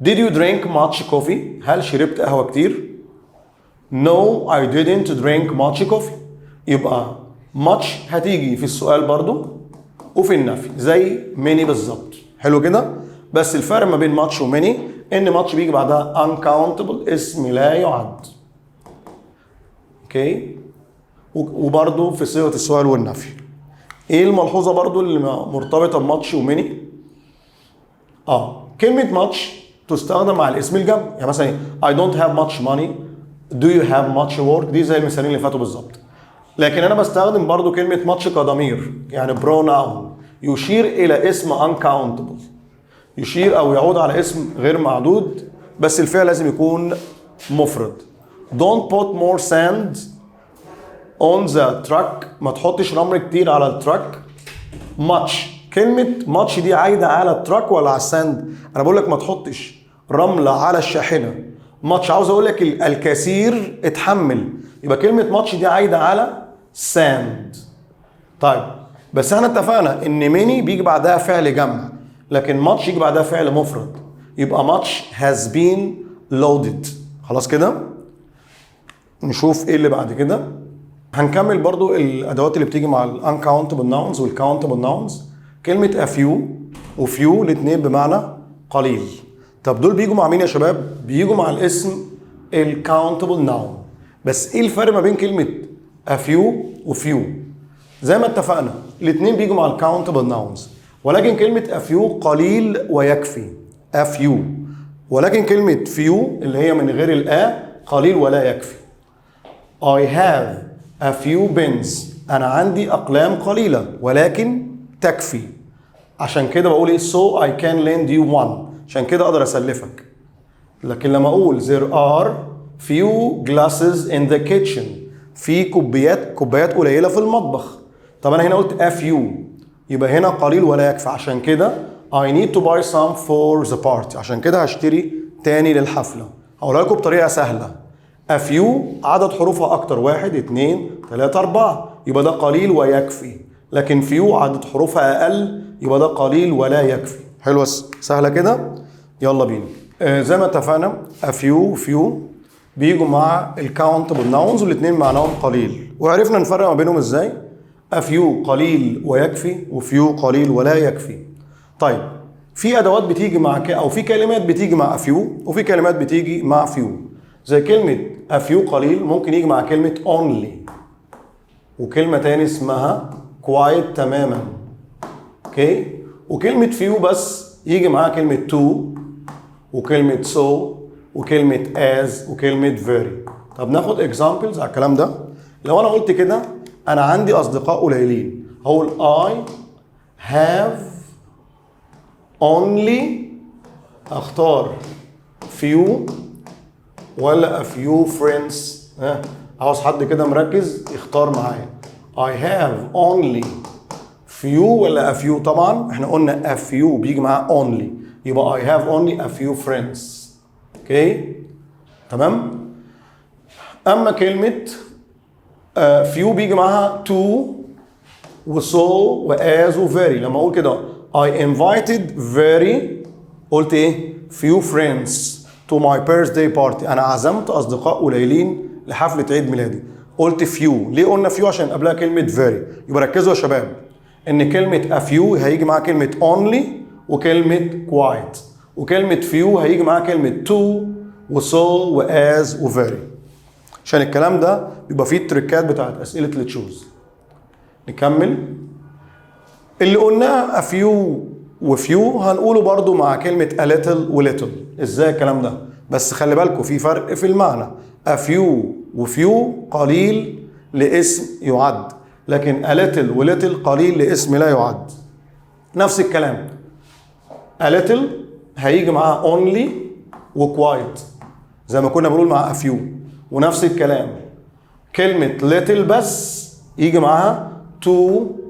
Did you drink much coffee؟ هل شربت قهوة كتير؟ No، I didn't drink much coffee. يبقى much هتيجي في السؤال برضو وفي النفي زي many بالظبط. حلو كده؟ بس الفرق ما بين much و many ان much بيجي بعدها uncountable، اسم لا يعد، okay؟ وبرضو في صيغة السؤال والنفي. ايه الملحوظة برضو اللي مرتبطة ب much و many؟ كلمة much تستخدم مع الاسم الجمع، يعني مثلا إيه؟ I don't have much money، do you have much work، دي زي المثالين اللي فاتوا بالظبط. لكن انا بستخدم برضو كلمة much كضمير، يعني pronoun يشير الى اسم uncountable، يشير او يعود على اسم غير معدود، بس الفعل لازم يكون مفرد. don't put more sand on the truck، ما تحطش رمل كتير على ال truck. much، كلمة much دي عايدة على ال truck ولا على ال sand؟ انا بقول لك ما تحطش رملة على الشاحنة. much عاوز اقول لك الكثير اتحمل، يبقى كلمة much دي عايدة على sand. طيب بس احنا اتفقنا ان many بيجي بعدها فعل جمع، لكن much يجي بعدها فعل مفرد، يبقى much has been loaded. خلاص كده نشوف ايه اللي بعد كده. هنكمل برضو الادوات اللي بتيجي مع ال uncountable nouns وال countable nouns. كلمة a few و few الاثنين بمعنى قليل. طب دول بيجوا مع مين يا شباب؟ بيجوا مع الاسم ال countable noun. بس ايه الفرق ما بين كلمة a few و few؟ زي ما اتفقنا الاثنين بيجوا مع ال countable nouns، ولكن كلمة a few قليل ويكفي، a few، ولكن كلمة few اللي هي من غير ال a قليل ولا يكفي. I have a few pens، أنا عندي أقلام قليلة ولكن تكفي، عشان كده بقول إيه؟ so I can lend you one، عشان كده أقدر أسلفك. لكن لما أقول there are few glasses in the kitchen، في كوبايات قليلة في المطبخ. طب أنا هنا قلت a few، يبقى هنا قليل ولا يكفي، عشان كده I need to buy some for the party، عشان كده هشتري تاني للحفلة. هقولها لكم بطريقة سهلة. A few عدد حروفها أكتر، 1 2 3 4، يبقى ده قليل ويكفي. لكن few عدد حروفها أقل، يبقى ده قليل ولا يكفي. حلوة سهلة كده؟ يلا بينا. زي ما اتفقنا a few few بيجوا مع ال countable nouns والاثنين معناهم قليل، وعرفنا نفرق ما بينهم ازاي. a few قليل ويكفي، و few قليل ولا يكفي. طيب في ادوات بتيجي مع او في كلمات بتيجي مع a few وفي كلمات بتيجي مع few. زي كلمة a few قليل ممكن يجي مع كلمة only، وكلمة تاني اسمها quite تماما، okay. وكلمة few بس يجي معاها كلمة too وكلمة so وكلمة as وكلمة very. طب ناخد examples على الكلام ده. لو انا قلت كده انا عندي اصدقاء قليلين، هقول I have only، اختار few ولا a few friends؟ ها عاوز حد كده مركز يختار معايا. I have only few ولا a few؟ طبعا احنا قلنا a few بيجي معاه only، يبقى I have only a few friends. okay تمام. اما كلمة few بيجي معاها too و so و as و very. لما اقول كده I invited very، قلت ايه؟ few friends to my birthday party، انا عزمت اصدقاء قليلين لحفلة عيد ميلادي. قلت few، ليه قلنا few؟ عشان قبلها كلمة very. يبقى ركزوا يا شباب ان كلمة a few هيجي معاها كلمة only وكلمة quite، وكلمة few هيجي معاها كلمة too و so و as و very، عشان الكلام ده بيبقى فيه التريكات بتاعت أسئلة ال choose. نكمل اللي قلناه a few و few هنقوله برضو مع كلمة a little و little. ازاي الكلام ده؟ بس خلي بالكم في فرق في المعنى. a few و few قليل لاسم يعد، لكن a little و little قليل لاسم لا يعد. نفس الكلام a little هيجي معاها only و quite زي ما كنا بنقول مع a few، ونفس الكلام كلمة little بس يجي معاها too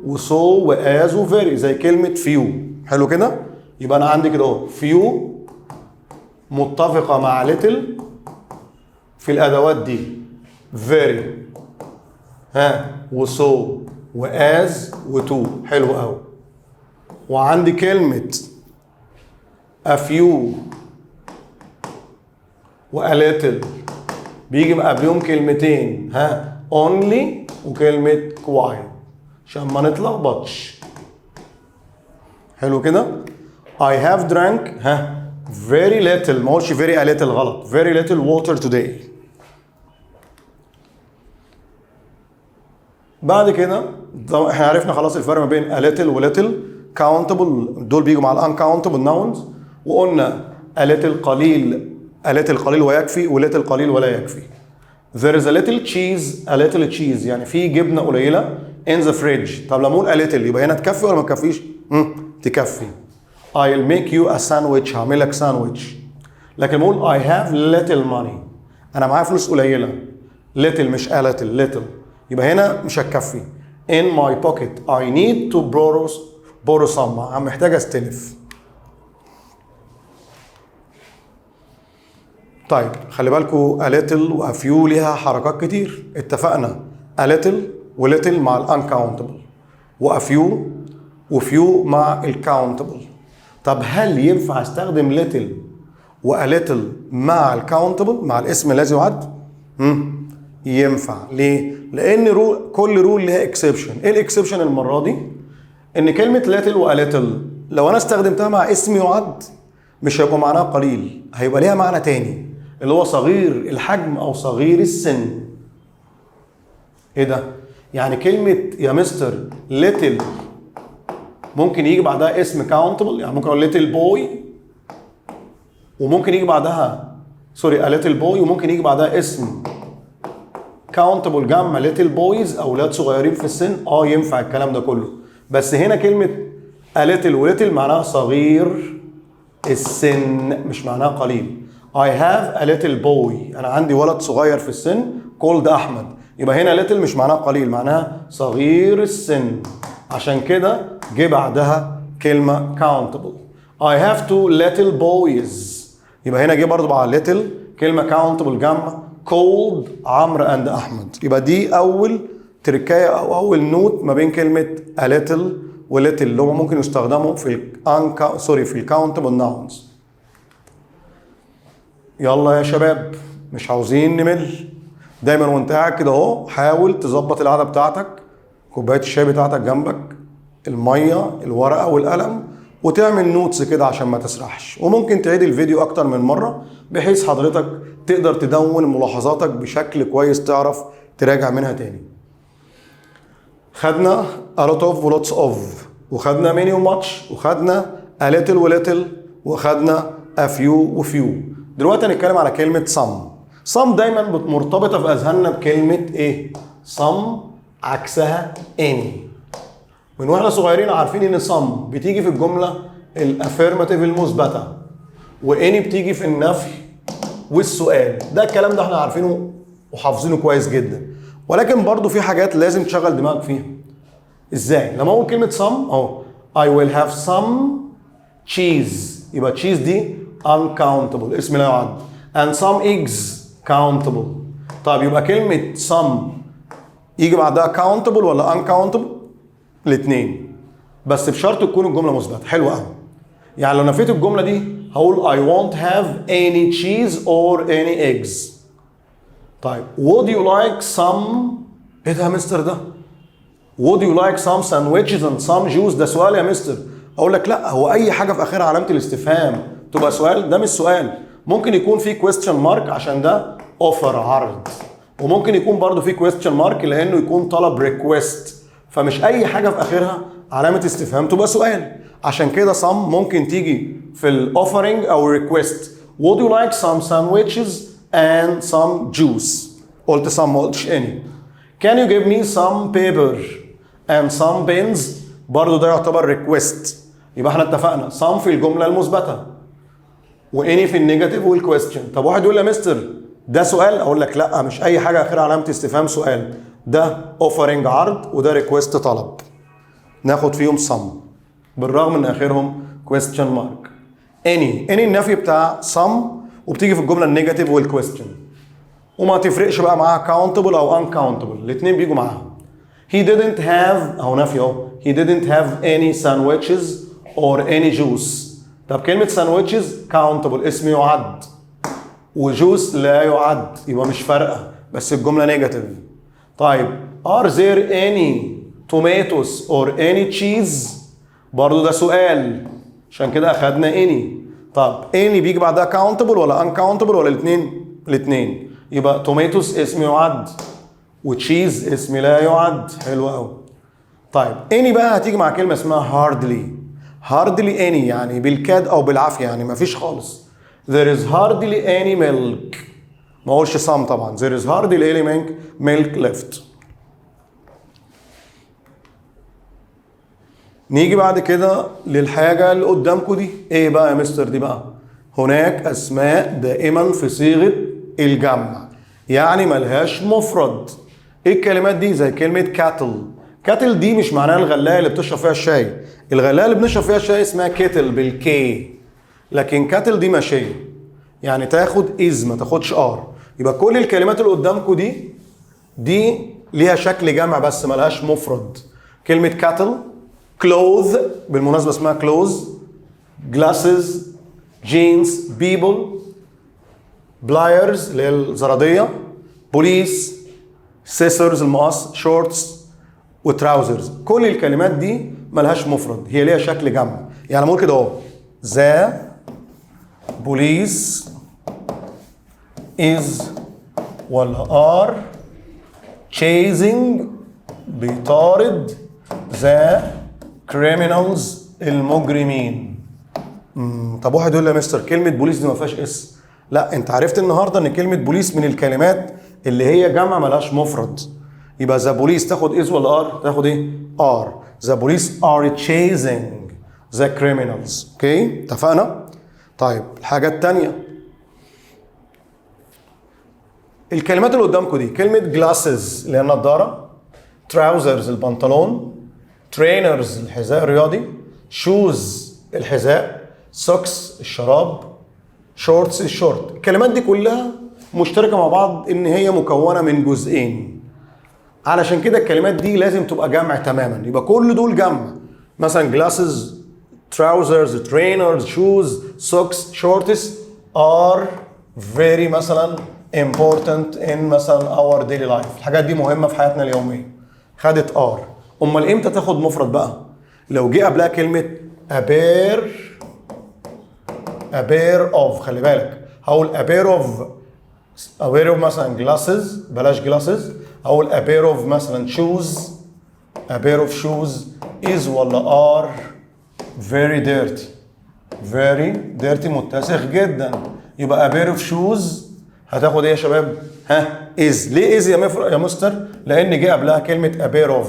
و so و as و very زي كلمة few. حلو كده؟ يبقى أنا عندي كده أهو few متفقة مع little في الأدوات دي، very ها و so و as و too. حلو قوي. وعندي كلمة a few و a little بيجي قبلهم كلمتين، ها only وكلمة quite عشان ما نتلخبطش. حلو كده. I have drank ها very little، ما اقولش very a little غلط، very little water today. بعد كده احنا عرفنا خلاص الفرق ما بين a little و little countable، دول بيجوا مع ال uncountable nouns، وقلنا a little قليل، a little قليل ويكفي، و little قليل ولا يكفي. There is a little cheese، a little cheese يعني في جبنة قليلة in the fridge. طب لما اقول a little يبقى هنا تكفي ولا ما تكفيش؟ تكفي. I'll make you a sandwich، هعمل لك ساندويتش. لكن لما اقول I have little money، انا معايا فلوس قليلة، little مش a little، little يبقى هنا مش هتكفي. In my pocket I need to borrow some، انا محتاج استلف. طيب خلي بالكوا a little و a few ليها حركات كتير. اتفقنا a little و little مع ال uncountable، و a few و few مع ال countable. طب هل ينفع استخدم little و a little مع ال countable، مع الاسم الذي يعد؟ ينفع. ليه؟ لان rule، كل rule ليها exception. ايه ال exception المرة دي؟ ان كلمة little و a little لو انا استخدمتها مع اسم يعد مش هيبقى معناها قليل، هيبقى ليها معنى تاني اللي هو صغير الحجم او صغير السن. ايه ده؟ يعني كلمة يا مستر little ممكن يجي بعدها اسم countable، يعني ممكن اقول little boy، وممكن يجي بعدها sorry a little boy، وممكن يجي بعدها اسم countable جمع little boys، اولاد صغيرين في السن. ينفع الكلام ده كله، بس هنا كلمة a little و little معناها صغير السن مش معناها قليل. I have a little boy، أنا عندي ولد صغير في السن called أحمد. يبقى هنا little مش معناها قليل، معناها صغير السن، عشان كده جه بعدها كلمة countable. I have two little boys، يبقى هنا جه برضو بعد little كلمة countable جمع called عمرو and أحمد. يبقى دي أول تركاية أو أول note ما بين كلمة a little و little اللي هم ممكن يستخدموا في ال sorry في ال countable nouns. يلا يا شباب مش عاوزين نمل. دايما وانت قاعد كده اهو حاول تظبط القعدة بتاعتك، كوباية الشاي بتاعتك جنبك، المية، الورقة والقلم، وتعمل notes كده عشان ما تسرحش. وممكن تعيد الفيديو اكتر من مرة بحيث حضرتك تقدر تدون ملاحظاتك بشكل كويس، تعرف تراجع منها تاني. خدنا a lot of و lots of، وخدنا many و much، وخدنا a little و little، وخدنا a few و few. دلوقتي هنتكلم على كلمة some. some دايما مرتبطة في أذهاننا بكلمة إيه؟ some عكسها any. من واحنا صغيرين عارفين إن some بتيجي في الجملة ال affirmative المثبتة، و any بتيجي في النفي والسؤال. ده الكلام ده احنا عارفينه وحافظينه كويس جدا، ولكن برضو في حاجات لازم تشغل دماغك فيها. ازاي؟ لما اقول كلمة some اهو، I will have some cheese، يبقى cheese دي uncountable اسم لا يعد، and some eggs countable. طيب يبقى كلمة some يجي بعدها countable ولا uncountable؟ الاثنين، بس بشرط تكون الجملة مثبتة. حلوة قوي. يعني لو نفيت الجملة دي هقول I won't have any cheese or any eggs. طيب would you like some، ايه ده يا مستر ده؟ would you like some sandwiches and some juice؟ ده سؤال يا مستر. اقول لك لا، هو اي حاجة في اخرها علامة الاستفهام تبقى سؤال؟ ده مش سؤال. ممكن يكون في question mark عشان ده offer عرض، وممكن يكون برضو في question mark لانه يكون طلب request. فمش اي حاجة في اخرها علامة استفهام تبقى سؤال. عشان كده some ممكن تيجي في ال offering او request. would you like some sandwiches and some juice؟ قلت some ما قلتش any. can you give me some paper and some pens؟ برضو ده يعتبر request. يبقى احنا اتفقنا some في الجملة المثبتة و any في ال negative وال question. طب واحد يقول لي يا مستر ده سؤال، اقول لك لا، مش اي حاجة اخرها علامة استفهام سؤال. ده offering عرض وده request طلب، ناخد فيهم some بالرغم ان اخرهم question mark. any، any النفي بتاع some، وبتيجي في الجملة ال negative وال question، وما تفرقش بقى معاها countable او uncountable، الاثنين بيجوا معاها. he didn't have، اهو نفي اهو، he didn't have any sandwiches or any juice. طب كلمة sandwiches countable اسم يعد، و juice لا يعد، يبقى مش فارقة بس الجملة negative. طيب are there any tomatoes or any cheese؟ برضو ده سؤال، عشان كده اخدنا any. طب any بيجي بعدها countable ولا uncountable ولا الاثنين؟ الاثنين. يبقى tomatoes اسم يعد و cheese اسم لا يعد. حلو قوي. طيب any بقى هتيجي مع كلمة اسمها hardly. hardly any يعني بالكاد او بالعافية، يعني ما فيش خالص. there is hardly any milk، ما اقولش some طبعا. there is hardly any milk left. نيجي بعد كده للحاجة اللي قدامكم دي. ايه بقى يا مستر دي بقى؟ هناك اسماء دائما في صيغة الجمع، يعني ملهاش مفرد. ايه الكلمات دي؟ زي كلمة kettle. kettle دي مش معناها الغلاية اللي بتشرب فيها الشاي، الغلاية اللي بنشرب فيها الشاي اسمها kettle بال K، لكن cattle دي ماشية. يعني تاخد is ما تاخدش are. يبقى كل الكلمات اللي قدامكم دي ليها شكل جمع بس ملهاش مفرد. كلمة cattle، clothes، بالمناسبة اسمها clothes، glasses، jeans، people، pliers اللي هي الزرادية، police، scissors المقص، shorts و trousers. كل الكلمات دي ملهاش مفرد، هي ليها شكل جمع. يعني ممكن كده اهو، the police is ولا are chasing بيطارد the criminals المجرمين. طب واحد يقول لي يا مستر كلمة بوليس دي ما فيهاش s. لا، انت عرفت النهارده ان كلمة بوليس من الكلمات اللي هي جمع ملهاش مفرد. يبقى the police تاخد is ولا are؟ تاخد ايه؟ are. the police are chasing the criminals. okay، اتفقنا؟ طيب الحاجة الثانية، الكلمات اللي قدامكم دي، كلمة glasses اللي هي النضارة، trousers البنطلون، trainers الحذاء الرياضي، shoes الحذاء، socks الشراب، shorts الشورت. الكلمات دي كلها مشتركة مع بعض ان هي مكونة من جزئين، علشان كده الكلمات دي لازم تبقى جمع تماما. يبقى كل دول جمع، مثلا glasses، trousers، trainers، shoes، socks، shorts are very مثلا important in مثلا our daily life. الحاجات دي مهمة في حياتنا اليومية، خدت are. امال امتى تاخد مفرد بقى؟ لو جه قبلها كلمة a pair، a pair of. خلي بالك، هقول a pair of، a pair of مثلا glasses، بلاش glasses، هقول a pair of مثلا shoes. a pair of shoes is ولا are very dirty؟ very dirty، متسخ جدا. يبقى a pair of shoes هتاخد ايه يا شباب؟ ها، is. ليه is يا مستر؟ لان جه قبلها كلمة a pair of.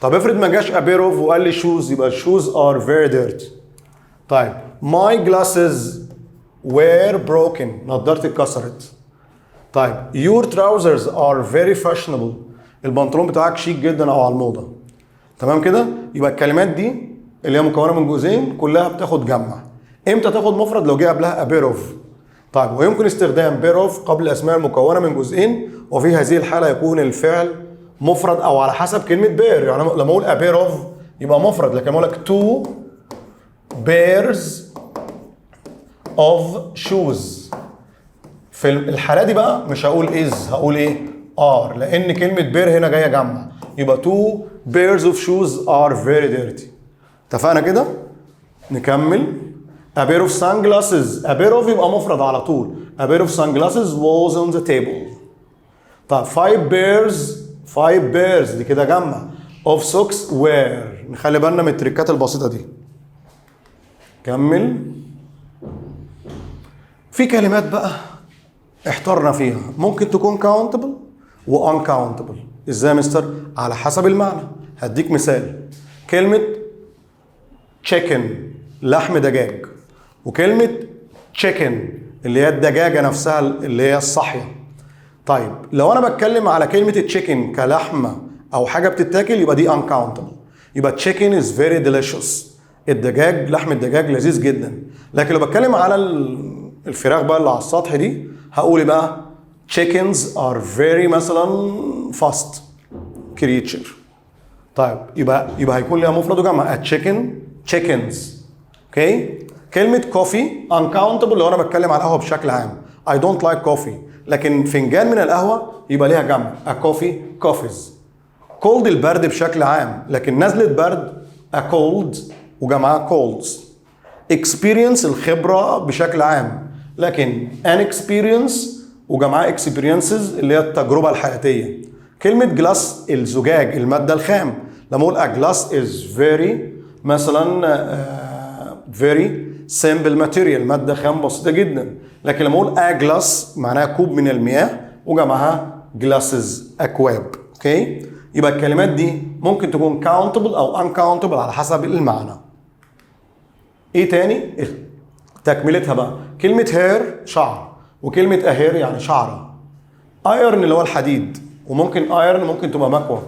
طب افرض ما جاش a pair of وقال لي shoes، يبقى shoes are very dirty. طيب، my glasses were broken، نضارتي اتكسرت. طيب، your trousers are very fashionable، البنطلون بتاعك شيك جدا او على الموضه. تمام كده؟ يبقى الكلمات دي اللي هي مكونة من جزئين كلها بتاخد جمع. امتى تاخد مفرد؟ لو جه قبلها a pair of. طيب، ويمكن استخدام pair of قبل الاسماء المكونة من جزئين، وفي هذه الحالة يكون الفعل مفرد او على حسب كلمة pair. يعني لما اقول a pair of يبقى مفرد، لكن اقول لك two pairs of shoes، في الحالة دي بقى مش هقول is، هقول ايه؟ are، لان كلمة pair هنا جاية جمع. يبقى two pairs of shoes are very dirty. اتفقنا كده؟ نكمل. a pair of sunglasses، a pair of يبقى مفرد على طول. a pair of sunglasses was on the table. طب five pairs، five pairs دي كده جمع، of socks were. نخلي بالنا من التريكات البسيطة دي. كمل. في كلمات بقى احترنا فيها، ممكن تكون countable و uncountable. ازاي يا مستر؟ على حسب المعنى. هديك مثال، كلمة chicken لحم دجاج، وكلمة chicken اللي هي الدجاجة نفسها اللي هي الصاحية. طيب، لو انا بتكلم على كلمة chicken كلحمة او حاجة بتتاكل يبقى دي uncountable. يبقى chicken is very delicious، الدجاج، لحم الدجاج لذيذ جدا. لكن لو بتكلم على الفراخ بقى اللي على السطح دي، هقول إيه بقى؟ chickens are very مثلا fast creature. طيب، يبقى هيكون ليها مفرد وجمع، a chicken، chickens. okay، كلمة coffee uncountable لو انا بتكلم على القهوة بشكل عام، I don't like coffee. لكن فنجان من القهوة يبقى ليها جمع، a coffee، coffees. cold البرد بشكل عام، لكن نزلة برد a cold وجمعها colds. experience الخبرة بشكل عام، لكن an experience وجمعها experiences اللي هي التجربة الحياتية. كلمة glass الزجاج، المادة الخام. لما اقول a glass is very مثلا very simple material، مادة خام بسيطة جدا. لكن لما اقول a glass معناها كوب من المياه وجمعها glasses اكواب. okay، يبقى الكلمات دي ممكن تكون countable او uncountable على حسب المعنى. ايه تاني؟ تكملتها بقى، كلمة hair شعر، وكلمة a hair يعني شعرة. iron اللي هو الحديد، وممكن iron ممكن تبقى مكوى.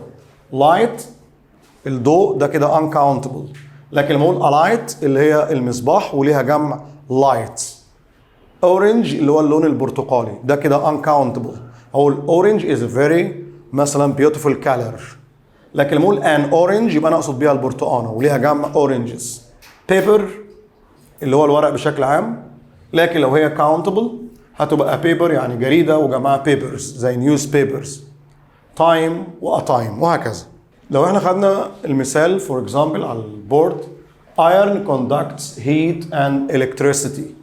light الضوء، ده كده uncountable. لكن لما اقول a light اللي هي المصباح وليها جمع lights. Orange اللي هو اللون البرتقالي، ده كده uncountable. اقول orange is a very مثلا beautiful color. لكن لما اقول an orange يبقى انا اقصد بيها البرتقانه وليها جمع oranges. Paper اللي هو الورق بشكل عام، لكن لو هي countable هتبقى paper يعني جريدة وجمعها papers زي newspapers. Time و a time وهكذا. لو احنا خدنا المثال for example على ال board، iron conducts heat and electricity.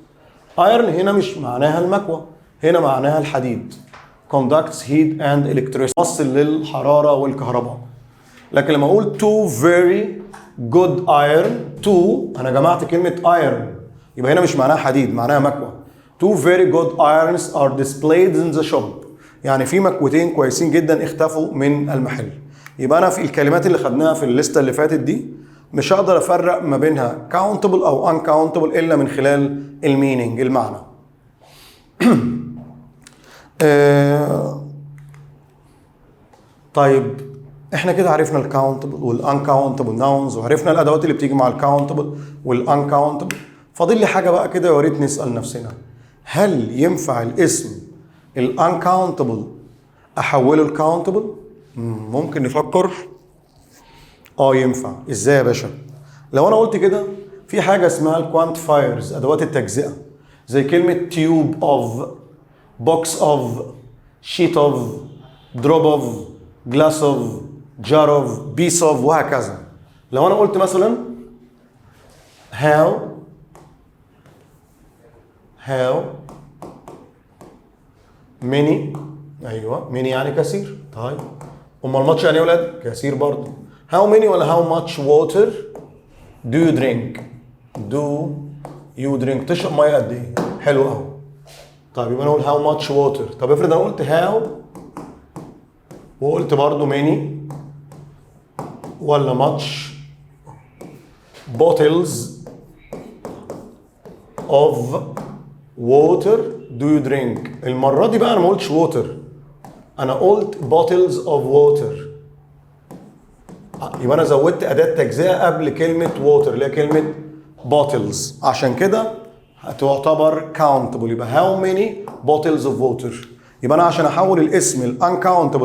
Iron هنا مش معناها المكوى، هنا معناها الحديد. Conducts heat and electricity، موصل للحرارة والكهرباء. لكن لما اقول two very good iron، two انا جمعت كلمة iron، يبقى هنا مش معناها حديد، معناها مكوى. Two very good irons are displayed in the shop، يعني في مكوتين كويسين جدا اختفوا من المحل. يبقى انا في الكلمات اللي خدناها في الليستة اللي فاتت دي مش هقدر افرق ما بينها countable او uncountable الا من خلال ال meaning، المعنى. طيب، احنا كده عرفنا ال countable وال uncountable nouns وعرفنا الادوات اللي بتيجي مع ال countable وال uncountable. فاضل لي حاجة بقى كده، يا ريت نسال نفسنا: هل ينفع الاسم ال uncountable احوله ل countable؟ ممكن نفكر. اه ينفع. ازاي يا باشا؟ لو انا قلت كده في حاجة اسمها ال quantifiers، ادوات التجزئه، زي كلمة tube of، box of، sheet of، drop of، glass of، jar of، piece of وهكذا. لو انا قلت مثلا how many، ايوه، many يعني كثير. طيب، امال much يعني ايه يا ولاد؟ كثير برضه. How many ولا how much water do you drink؟ Do you drink، تشرب مية قد ايه؟ حلو قوي. طيب، يبقى انا اقول how much water. طب افرض انا قلت how وقلت برضو many ولا much bottles of water do you drink؟ المرة دي بقى انا ما قلتش water، انا قلت bottles of water. يبقى انا زودت اداة تجزئة قبل كلمة water اللي هي كلمة bottles، عشان كده هتعتبر countable. يبقى how many bottles of water. يبقى انا عشان احول الاسم ال uncountable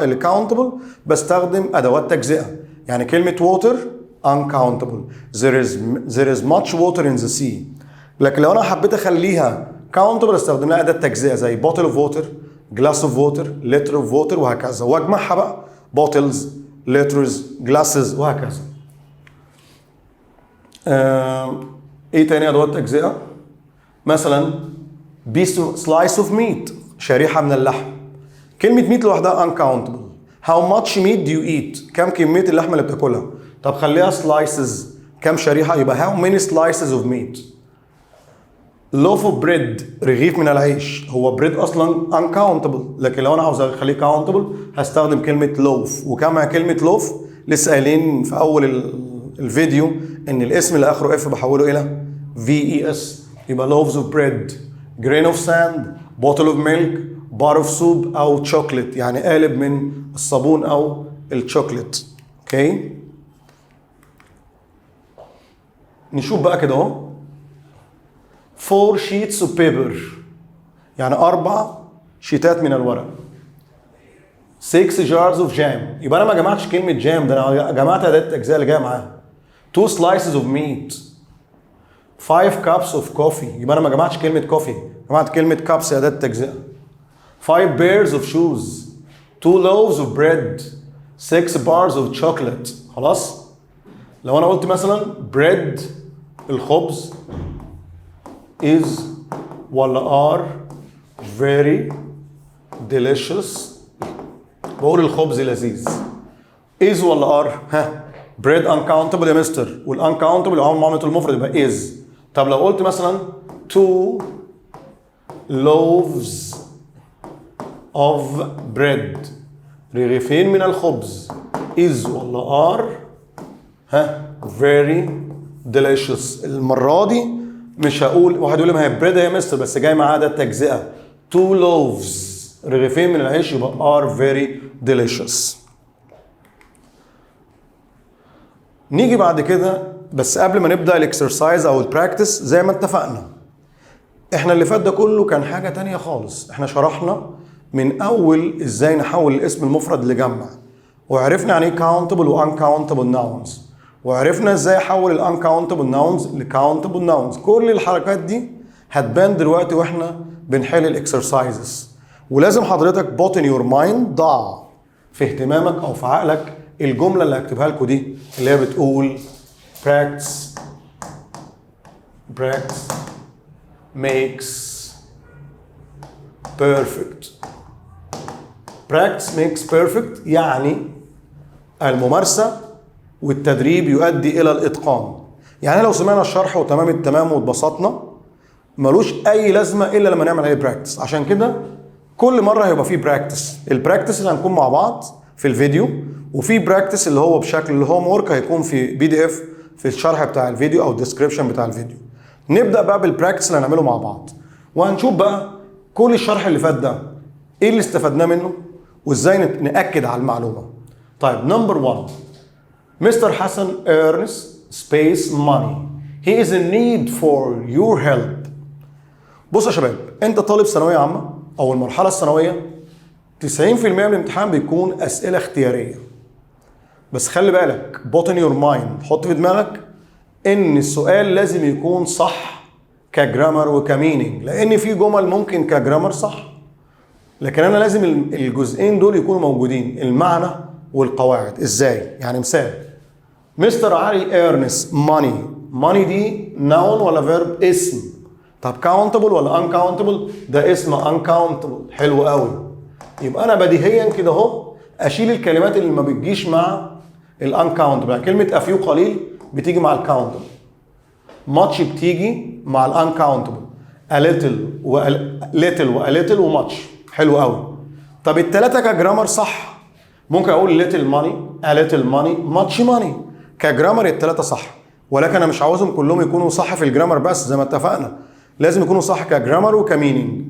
ل countable بستخدم ادوات تجزئه. يعني كلمة water uncountable، there is much water in the sea. لكن لو انا حبيت اخليها countable استخدم لها اداه تجزئه زي bottle of water، glass of water، liter of water وهكذا، واجمعها بقى bottles، liters، glasses وهكذا. ايه تاني ادوات تجزئه؟ مثلا piece، slice of meat، شريحة من اللحم. كلمة meat لوحدها uncountable. How much meat do you eat؟ كم كمية اللحمة اللي بتاكلها؟ طب خليها slices، كم شريحه؟ يبقى how many slices of meat. Loaf of bread، رغيف من العيش. هو bread اصلا uncountable، لكن لو انا عاوز اخليه countable هستخدم كلمة loaf. وكما كلمة loaf لسه قايلين في اول الفيديو ان الاسم اللي اخره f بحوله الى v e s. يبقى loaves of bread، grain of sand، bottle of milk، bar of soap او chocolate، يعني قالب من الصابون او ال chocolate. Okay، نشوف بقى كده اهو: four sheets of paper، يعني اربع شيتات من الورق. 6 jars of jam، يبقى انا ما جمعتش كلمة jam، ده انا جمعت اداه التجزئة اللي جاية معاها. 2 slices of meat، 5 cups of coffee، يبقى انا ما جمعتش كلمة coffee، جمعت كلمة cups اداه التجزئه. 5 pairs of shoes، 2 loaves of bread، 6 bars of chocolate. خلاص، لو انا قلت مثلا bread الخبز is ولا are very delicious، بقول الخبز لذيذ، is ولا are؟ ها، bread uncountable يا مستر، وال uncountable عامل معاملة المفرد، يبقى is. طب لو قلت مثلا two loaves of bread، رغيفين من الخبز، is ولا are ها very delicious؟ المرة دي مش هقول، واحد يقول لي ما هي bread يا مستر، بس جاي معاها ده التجزئة two loaves، رغيفين من العيش، يبقى are very delicious. نيجي بعد كده، بس قبل ما نبدا ال exercise او ال practice، زي ما اتفقنا احنا اللي فات ده كله كان حاجة تانية خالص. احنا شرحنا من اول ازاي نحول الاسم المفرد لجمع، وعرفنا يعني ايه countable و uncountable nouns، وعرفنا ازاي احول ال uncountable nouns ل countable nouns. كل الحركات دي هتبان دلوقتي واحنا بنحل ال exercises. ولازم حضرتك put in your mind، ضع في اهتمامك او في عقلك الجملة اللي هكتبها لكم دي، اللي هي بتقول practice practice makes perfect. practice makes perfect، يعني الممارسة والتدريب يؤدي إلى الإتقان. يعني لو سمعنا الشرح وتمام التمام واتبسطنا، ملوش أي لازمة إلا لما نعمل عليه practice. عشان كده كل مرة هيبقى فيه practice. ال practice اللي هنكون مع بعض في الفيديو، وفي practice اللي هو بشكل ال homework هيكون في PDF في الشرح بتاع الفيديو او ال description بتاع الفيديو. نبدا بقى بال practice اللي هنعمله مع بعض، وهنشوف بقى كل الشرح اللي فات ده ايه اللي استفدناه منه وازاي ناكد على المعلومه. طيب، number 1، Mister حسن earns space money، he is in need for your help. بص يا شباب، انت طالب ثانوية عامة او المرحلة الثانويه، 90% من الامتحان بيكون اسئلة اختياريه. بس خلي بالك، put in your mind، حط في دماغك ان السؤال لازم يكون صح ك grammar وك meaning، لان في جمل ممكن ك grammar صح، لكن انا لازم الجزئين دول يكونوا موجودين، المعنى والقواعد. ازاي يعني؟ مثال، مستر علي earns money. money دي noun ولا verb؟ اسم. طب countable ولا uncountable؟ ده اسم uncountable. حلو قوي. يبقى انا بديهيا كده اهو اشيل الكلمات اللي ما بتجيش مع ال uncountable. يعني كلمة a few قليل بتيجي مع ال countable، much بتيجي مع ال uncountable، a little و little و a little و much. حلو قوي. طب الثلاثة ك grammar صح، ممكن اقول little money، a little money، much money. ك grammar الثلاثة صح، ولكن انا مش عاوزهم كلهم يكونوا صح في ال grammar بس، زي ما اتفقنا لازم يكونوا صح ك grammar وك meaning،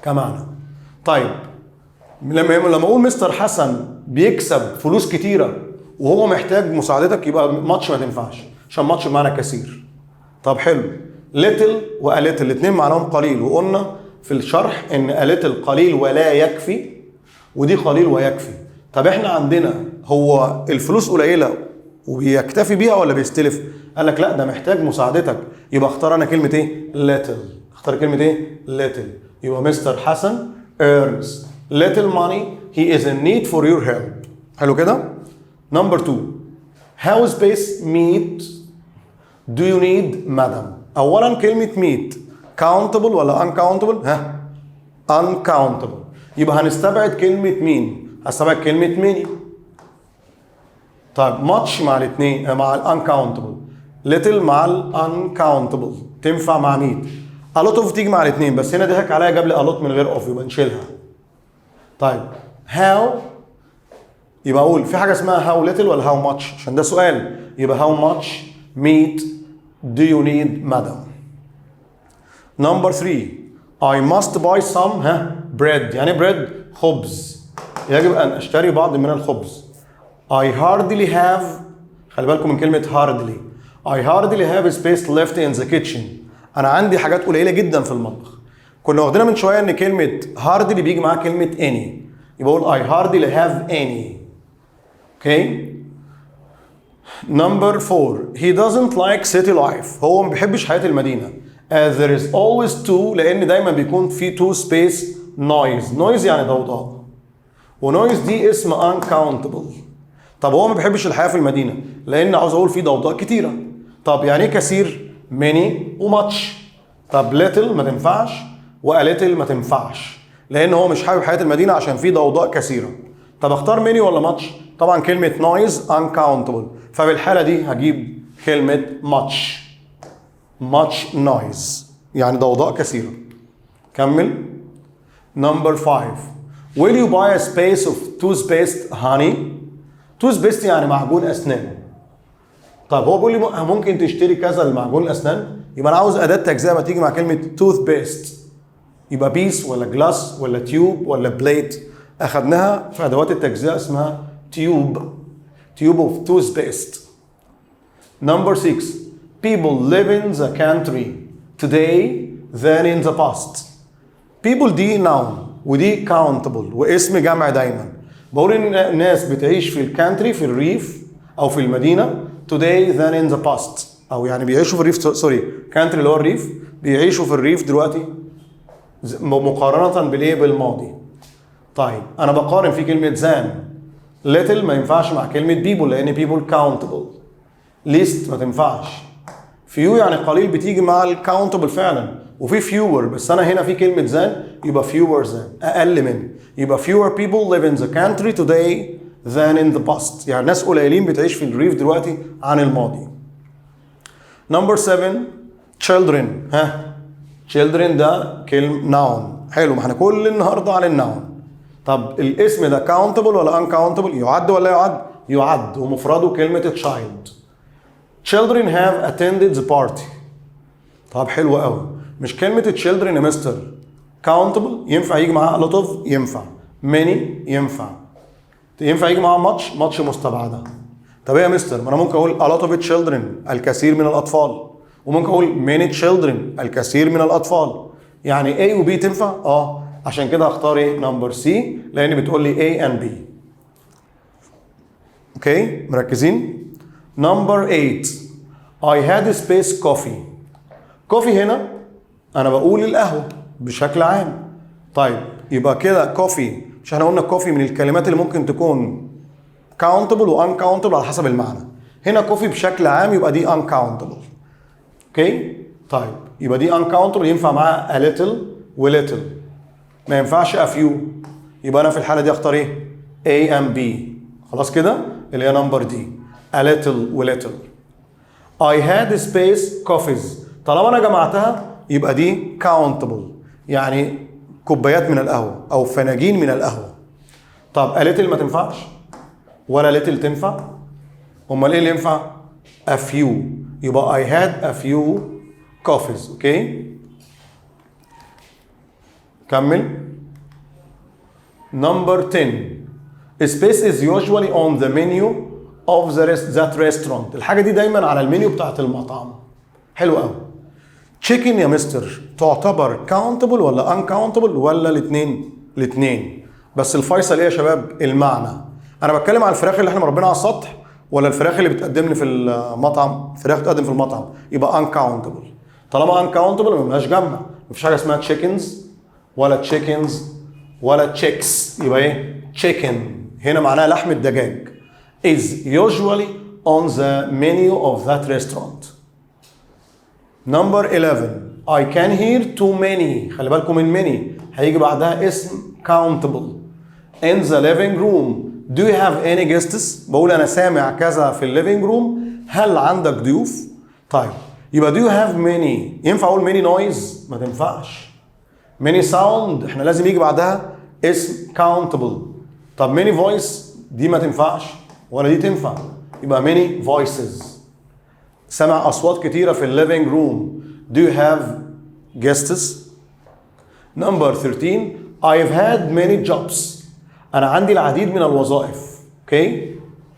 كمعنى. طيب، لما اقول مستر حسن بيكسب فلوس كتيرة وهو محتاج مساعدتك، يبقى much ما تنفعش عشان much بمعنى كثير. طب حلو، little و a little الاثنين معناهم قليل، وقلنا في الشرح ان a little قليل ولا يكفي، ودي قليل ويكفي. طب احنا عندنا هو الفلوس قليله وبيكتفي بيها ولا بيستلف؟ قال لك لا، ده محتاج مساعدتك. يبقى اختار انا كلمة ايه؟ little. اختار كلمة ايه؟ little. يبقى مستر حسن earns little money، he is in need for your help. حلو كده. number 2، how space meat do you need madam؟ اولا كلمة meat countable ولا uncountable؟ ها، uncountable. يبقى هنستبعد كلمة مين؟ هستبعد كلمة many. طيب، much مع الاثنين، مع ال uncountable، little مع ال uncountable، تنفع مع meat. a lot of تيجي مع الاثنين، بس هنا ضحك عليا، جاب لي a lot من غير of، يبقى نشيلها. طيب، how، يبقى اقول في حاجة اسمها how little ولا how much؟ عشان ده سؤال، يبقى how much meat do you need madam؟ number 3، I must buy some ها bread. يعني bread خبز، يجب ان اشتري بعض من الخبز. I hardly have، خلي بالكم من كلمة hardly، I hardly have space left in the kitchen. أنا عندي حاجات قليلة جدا في المطبخ. كنا واخدينها من شوية إن كلمة hardly بيجي معاها كلمة any، يبقى أقول I hardly have any. okay، Number 4، he doesn't like city life. هو ما بيحبش حياة المدينة، as there is always too، لأن دايما بيكون في too space noise. noise يعني ضوضاء، و noise دي اسم uncountable. طب هو ما بيحبش الحياة في المدينة لأن عاوز أقول في ضوضاء كتيرة. طب يعني ايه كثير؟ many و much. طب little ما تنفعش و a little ما تنفعش، لأن هو مش حابب حياة المدينة عشان في ضوضاء كثيرة. طب اختار many ولا much؟ طبعا كلمة noise uncountable، فبالحالة دي هجيب كلمة much. much noise يعني ضوضاء كثيرة. كمل. Number 5، Will you buy a space of toothpaste honey؟ toothpaste يعني معجون أسنان. طيب، هو بيقول لي ممكن تشتري كذا لمعجون الأسنان، يبقى أنا عاوز أداة تجزئة ما تيجي مع كلمة toothpaste. يبقى piece ولا glass ولا tube ولا plate؟ أخدناها في أدوات التجزئة، اسمها tube، tube of toothpaste. Number 6، People live in the country today. than in the past. people دي noun ودي countable واسم جمع دايما. بقول ان الناس بتعيش في ال country، في الريف او في المدينه، today than in the past، او يعني بيعيشوا في الريف، sorry، country اللي هو الريف، بيعيشوا في الريف دلوقتي مقارنة بالايه؟ بالماضي. طيب، انا بقارن في كلمة than. little ما ينفعش مع كلمة people لان people countable. least ما تنفعش. few يعني قليل، بتيجي مع ال countable فعلا، وفي fewer، بس انا هنا في كلمة than، يبقى fewer than، اقل من. يبقى fewer people live in the country today than in the past، يعني ناس قليلين بتعيش في الريف دلوقتي عن الماضي. number 7، children. ها، children ده كلمة noun. حلو، ما احنا كل النهارده عن ال noun. طب الاسم ده countable ولا uncountable؟ يعد ولا يعد؟ يعد، ومفرده كلمة child. children have attended the party. طب حلو قوي، مش كلمة children يا مستر countable؟ ينفع يجي معاها a lot of؟ ينفع. many؟ ينفع. ينفع يجي معاها much؟ much مستبعدة. طب ايه يا مستر؟ ما انا ممكن اقول a lot of children، الكثير من الاطفال، وممكن اقول many children، الكثير من الاطفال. يعني A و B تنفع؟ اه، عشان كده هختار ايه؟ number C، لان بتقول لي A and B. okay، مركزين؟ number 8، I had space coffee. coffee هنا انا بقول القهوة بشكل عام. طيب، يبقى كده coffee، مش احنا قلنا coffee من الكلمات اللي ممكن تكون countable و uncountable على حسب المعنى؟ هنا coffee بشكل عام، يبقى دي uncountable. okay، طيب، يبقى دي uncountable، ينفع معاها a little و little، ما ينفعش a few. يبقى انا في الحالة دي اختار ايه؟ A and B. خلاص كده، اللي هي number D، a little و little. I had space coffees. طالما انا جمعتها يبقى دي countable، يعني كوبايات من القهوة او فناجين من القهوه. طب a little ما تنفعش ولا little تنفع، امال ايه اللي ينفع؟ a few. يبقى I had a few coffees. okay، كمل. number 10، space is usually on the menu of the rest that restaurant. الحاجة دي دايما على المنيو بتاعت المطعم. حلو قوي. chicken يا مستر تعتبر countable ولا uncountable ولا الاثنين؟ الاثنين، بس الفيصل ايه يا شباب؟ المعنى. انا بتكلم على الفراخ اللي احنا مربينها على السطح ولا الفراخ اللي بتقدم لي في المطعم؟ فراخ بتقدم في المطعم، يبقى uncountable. طالما uncountable ما لهاش جمع، مفيش حاجة اسمها chickens ولا chickens ولا chicks، يبقى ايه؟ chicken. هنا معناها لحم الدجاج. is usually on the menu of that restaurant. number 11، I can hear too many، خلي بالكم من many، هيجي بعدها اسم countable، in the living room. do you have any guests؟ بقول انا سامع كذا في ال living room، هل عندك ضيوف؟ طيب، يبقى do you have many، ينفع اقول many noise؟ ما تنفعش. many sound؟ احنا لازم يجي بعدها اسم countable. طب many voice دي ما تنفعش ولا دي تنفع، يبقى many voices، سمع اصوات كتيرة في ال living room. do you have guests؟ number 13، I've had many jobs، انا عندي العديد من الوظائف، okay،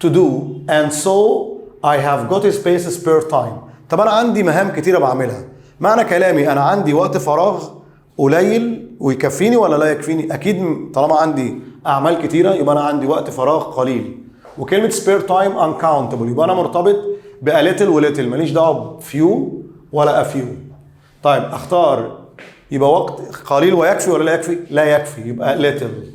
to do and so I have got space spare time. طب انا عندي مهام كتيرة بعملها، معنى كلامي انا عندي وقت فراغ قليل ويكفيني ولا لا يكفيني؟ اكيد، طالما عندي اعمال كتيرة يبقى انا عندي وقت فراغ قليل. وكلمه spare time uncountable، يبقى انا مرتبط ب a little و little، ماليش دعوه ب few ولا a few. طيب، اختار، يبقى وقت قليل ويكفي ولا لا يكفي؟ لا يكفي، يبقى little.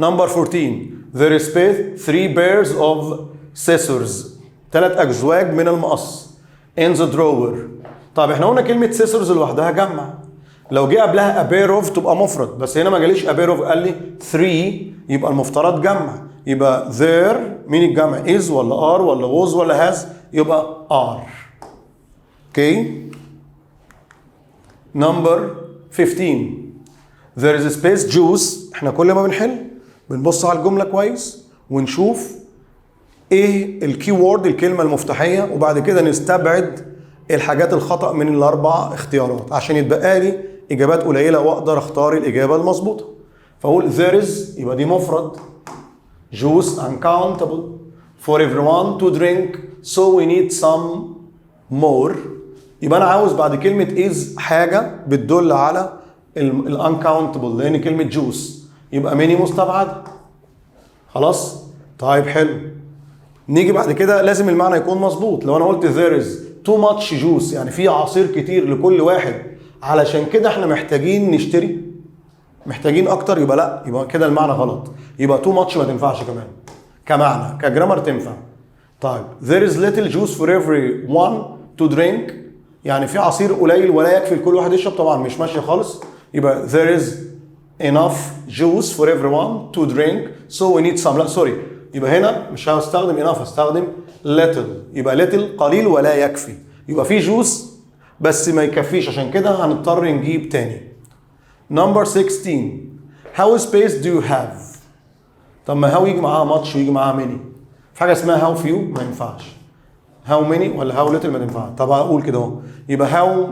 Number 14، there is space three pairs of scissors، ثلاث أزواج من المقص، in the drawer. طيب، احنا قلنا كلمة scissors لوحدها جمع، لو جه قبلها a pair of تبقى مفرد، بس هنا ما جاليش a pair of، قال لي 3، يبقى المفترض جمع. يبقى there مين الجمع؟ is ولا are ولا was ولا has؟ يبقى are. okay، number 15، there is a space juice. احنا كل ما بنحل بنبص على الجملة كويس ونشوف ايه ال key word، الكلمة المفتاحيه، وبعد كده نستبعد الحاجات الخطا من الاربع اختيارات عشان يتبقى لي اجابات قليله واقدر اختار الاجابة المظبوطه. فاقول there is، يبقى دي مفرد، juice uncountable، for everyone to drink so we need some more. يبقى انا عاوز بعد كلمة is حاجة بتدل على ال uncountable، لان كلمة juice يبقى many مستبعده. خلاص؟ طيب حلو. نيجي بعد كده لازم المعنى يكون مظبوط. لو انا قلت there is too much juice، يعني في عصير كتير لكل واحد، علشان كده احنا محتاجين نشتري، محتاجين اكتر، يبقى لا، يبقى كده المعنى غلط، يبقى too much ما تنفعش كمان كمعنى، ك grammar تنفع. طيب there is little juice for everyone to drink، يعني في عصير قليل ولا يكفي لكل واحد يشرب، طبعا مش ماشية خالص. يبقى there is enough juice for everyone to drink so we need some، لا sorry، يبقى هنا مش هستخدم enough، هستخدم little. يبقى little قليل ولا يكفي، يبقى في juice بس ما يكفيش، عشان كده هنضطر نجيب تاني. number 16، how space do you have؟ طب ما how يجي معاها much ويجي معاها many، في حاجة اسمها how few؟ ما ينفعش. how many ولا how little؟ ما تنفعش. طب اقول كده اهو، يبقى how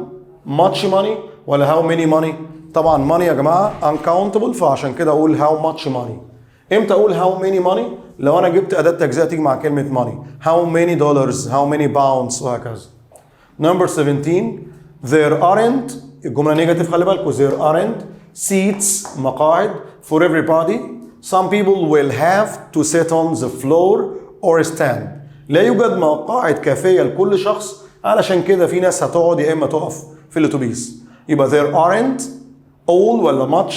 much money ولا how many money؟ طبعا money يا جماعة uncountable، فعشان كده اقول how much money. امتى اقول how many money؟ لو انا جبت اداه تجزئه تيجي مع كلمة money، how many dollars، how many pounds، وهكذا. number 17، there aren't، الجملة negative خلي بالكم، there aren't seats مقاعد for everybody، some people will have to sit on the floor or stand. لا يوجد مقاعد كافيه لكل شخص، علشان كده في ناس هتقعد يا اما تقف في الاتوبيس. يبقى there aren't all ولا much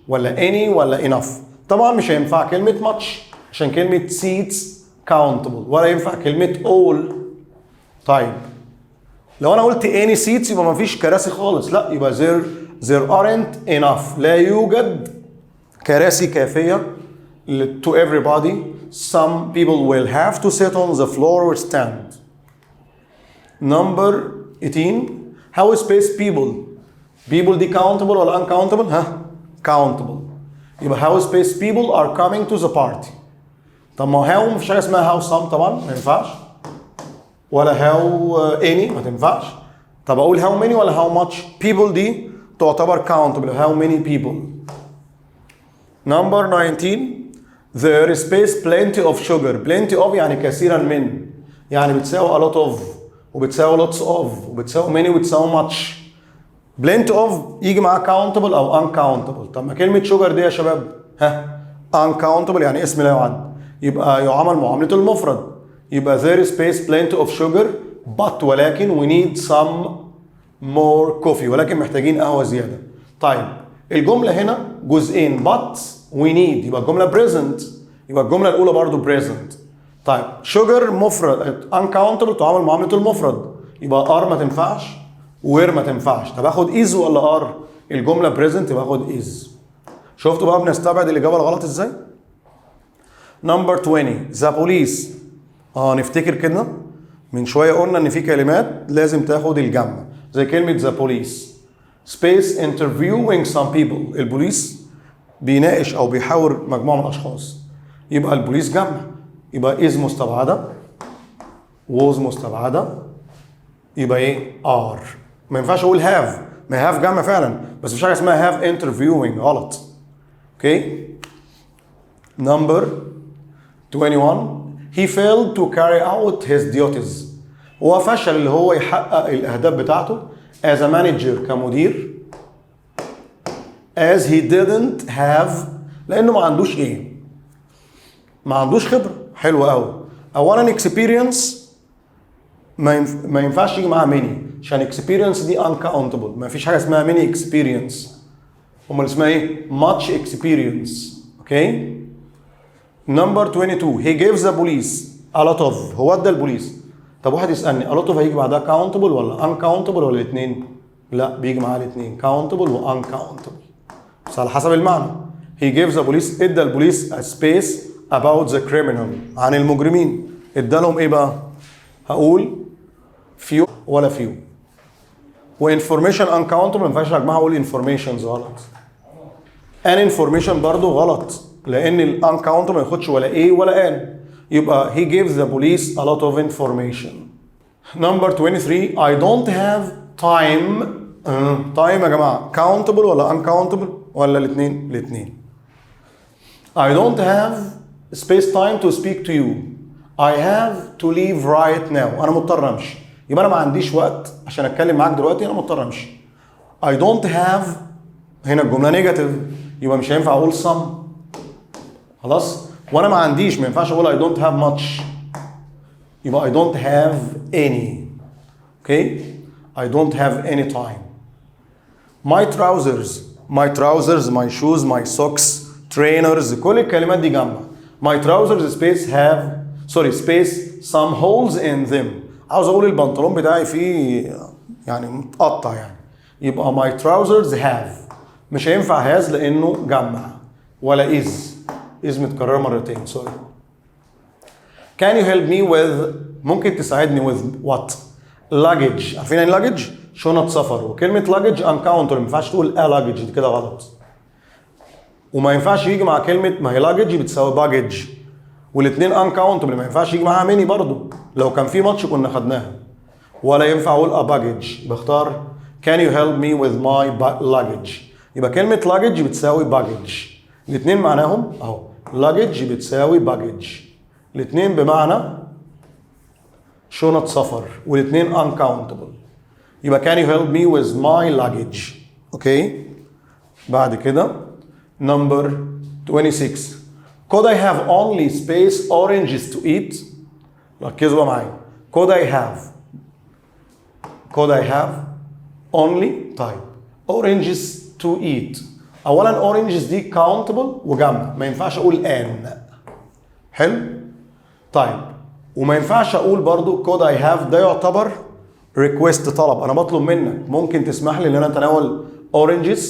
ولا any ولا enough؟ طبعا مش هينفع كلمة much عشان كلمة seats countable، ولا ينفع كلمة all. طيب لو انا قلت any seats يبقى ما فيش كراسي خالص، لا، يبقى there aren't enough، لا يوجد كراسي كافية to everybody، some people will have to sit on the floor or stand. number 18، how space people؟ people دي countable ولا uncountable؟ ها، countable. يبقى how space people are coming to the party. طب ما how مفيش حاجة اسمها how some، طبعا ما ينفعش، ولا how any ما تنفعش. طب اقول how many ولا how much؟ people دي تعتبر countable، how many people. number 19، there is space plenty of sugar. plenty of يعني كثيرا من، يعني بتساوي a lot of وبتساوي lots of وبتساوي many وبتساوي much. plenty of يجي معاه countable او uncountable. طب ما كلمة sugar دي يا شباب ها uncountable، يعني اسم لا يعد، يبقى يعامل معاملة المفرد. يبقى there is space plenty of sugar but ولكن we need some more coffee، ولكن محتاجين قهوة زيادة. طيب الجملة هنا جزئين، but we need، يبقى الجملة present، يبقى الجملة الأولى برضو present. طيب sugar مفرد uncountable تعامل معاملة المفرد، يبقى are ما تنفعش، were ما تنفعش. طب اخد is ولا are؟ الجملة present يبقى اخد is. شفتوا بقى بنستبعد الإجابة الغلط ازاي؟ number 20، the police. نفتكر كده من شوية قلنا إن في كلمات لازم تاخد الجمع، زي كلمة the police space interviewing some people. البوليس بيناقش أو بيحاور مجموعة من الأشخاص، يبقى البوليس جمع، يبقى is مستبعدة، was مستبعدة، يبقى ايه؟ are. ما ينفعش اقول have، ما have جمع فعلا، بس مفيش حاجة اسمها have interviewing، غلط. okay، number 21، he failed to carry out his duties. هو فشل اللي هو يحقق الاهداف بتاعته as a manager كمدير، as he didn't have، لانه ما عندوش ايه؟ ما عندوش خبره. حلو قوي. اولا experience ما ينفعش يجي معاها many، عشان experience دي uncountable، ما فيش حاجة اسمها many experience، امال اسمها ايه؟ much experience. okay، number 22، he gives the police a lot of. هو ادى البوليس. طب واحد يسالني a lot of هيجي بعدها countable ولا uncountable ولا الاثنين؟ لا، بيجي معاها الاثنين، countable و uncountable، بس على حسب المعنى. he gives the police، ادى البوليس a space about the criminal، عن المجرمين، ادى لهم ايه بقى؟ هقول few ولا few؟ و information uncountable، ما ينفعش اجمعها اقول informations، غلط. an information برضو غلط، لان ال uncountable ما ياخدش ولا a ولا an. يبقى he gives the police a lot of information. number 23، I don't have time. Time يا جماعة countable ولا uncountable ولا الاثنين؟ الاثنين. I don't have space time to speak to you، I have to leave right now. انا مضطر امشي. يبقى انا ما عنديش وقت عشان اتكلم معاك دلوقتي، انا مضطر امشي. I don't have، هنا الجملة negative، يبقى مش هينفع اقول some. خلاص، وانا ما عنديش، ما ينفعش اقول I don't have much، يبقى I don't have any. okay، I don't have any time. my trousers، my trousers، my shoes، my socks، trainers، كل الكلمات دي جمع. my trousers space have، sorry، space some holes in them. عاوز اقول البنطلون بتاعي فيه يعني متقطع يعني، يبقى my trousers have. مش هينفع has لانه جمع، ولا is، is متكررة مرتين، sorry. can you help me with، ممكن تساعدني with what؟ luggage. عارفين يعني luggage؟ شنط سفر. وكلمة luggage uncountable، ما ينفعش تقول a luggage، دي كده غلط. وما ينفعش يجي مع كلمة، ما هي luggage بتساوي baggage، والاثنين uncountable، ما ينفعش يجي معاها many برضو، لو كان في much كنا خدناها. ولا ينفع اقول a baggage. بختار can you help me with my luggage. يبقى كلمة luggage بتساوي baggage، الاثنين معناهم اهو، luggage بتساوي baggage، الاثنين بمعنى شنط سفر، والاثنين uncountable. يبقى can you help me with my luggage؟ okay، بعد كده number 26، could I have only space oranges to eat؟ ركزوا بقى معايا. could I have، could I have only، طيب، oranges to eat. اولا oranges دي countable وجمع، ما ينفعش اقول an. حلو، طيب، وما ينفعش اقول برضو could I have، ده يعتبر request، طلب، انا بطلب منك ممكن تسمح لي ان انا اتناول oranges،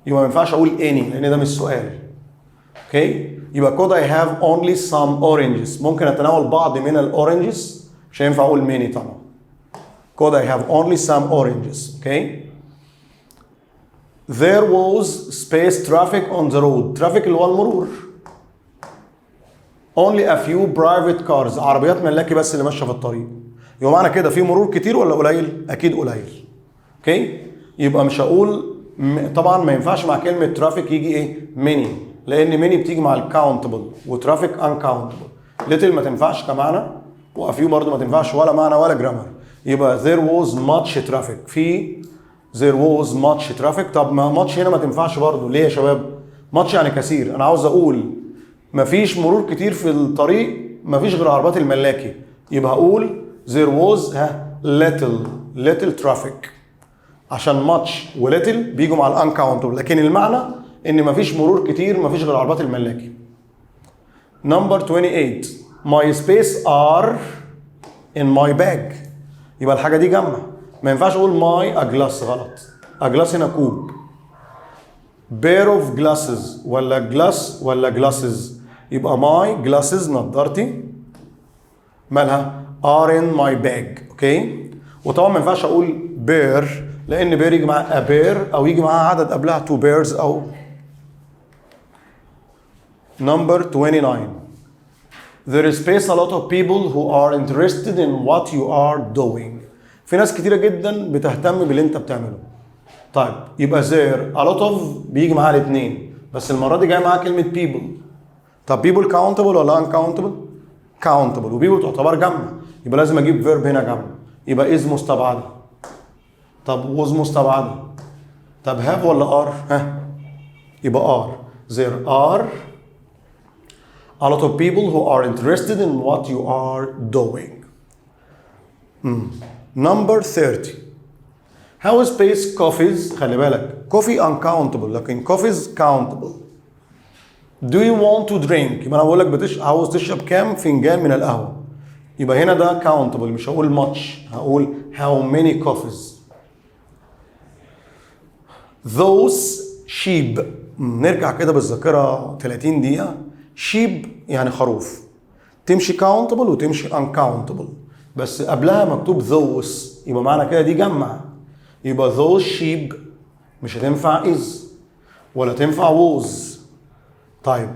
يبقى ما ينفعش اقول any لان ده مش سؤال. okay، يبقى could I have only some oranges، ممكن اتناول بعض من ال oranges، مش هينفع اقول many طبعا. could I have only some oranges؟ okay. there was space traffic on the road. traffic اللي هو المرور. only a few private cars، عربيات ملاكي بس اللي ماشية في الطريق. يبقى معنى كده في مرور كتير ولا قليل؟ اكيد قليل. okay، يبقى مش هقول طبعا ما ينفعش مع كلمة traffic يجي ايه؟ many، لان many بتيجي مع ال countable و traffic uncountable. little ما تنفعش كمعنى، و a few برضه ما تنفعش ولا معنى ولا grammar. يبقى there was much traffic، في there was much traffic. طب ما much هنا ما تنفعش برضه، ليه يا شباب؟ much يعني كثير، انا عاوز اقول مفيش مرور كتير في الطريق، مفيش غير عربيات الملاكي، يبقى هقول there was ها little، little traffic، عشان much و little بيجوا مع ال uncountable، لكن المعنى ان مفيش مرور كتير، مفيش غير عربيات الملاكي. number 28، my space are in my bag. يبقى الحاجة دي جمع، ما ينفعش اقول my a glass، غلط، a glass هنا كوب. pair of glasses ولا glass ولا glasses؟ يبقى my glasses، نضارتي مالها؟ are in my bag. okay، وطبعا ما ينفعش اقول pair لان pair يجي مع a pair او يجي معاها عدد قبلها، two pairs. او number 29، there is space a lot of people who are interested in what you are doing. في ناس كتيرة جدا بتهتم باللي انت بتعمله. طيب، يبقى there a lot of بيجي معاها الاثنين، بس المرة دي جاي معاها كلمة people. طب people countable ولا uncountable؟ countable، و people تعتبر جمع، يبقى لازم اجيب verb هنا جمع. يبقى is مستبعدة، طب was مستبعدة، طب have ولا are؟ ها، يبقى are. there are a lot of people who are interested in what you are doing. Number 30، How space coffees، خلي بالك، coffee uncountable لكن coffees countable، do you want to drink؟ يبقى انا بقول لك عاوز تشرب كام فنجان من القهوة؟ يبقى هنا ده countable، مش هقول much، هقول how many coffees. those sheep، نرجع كده بالذاكرة 30 دقيقة. sheep يعني خروف، تمشي countable وتمشي uncountable، بس قبلها مكتوب those، يبقى معنى كده دي جمع. يبقى those sheep مش هتنفع is ولا تنفع was. طيب،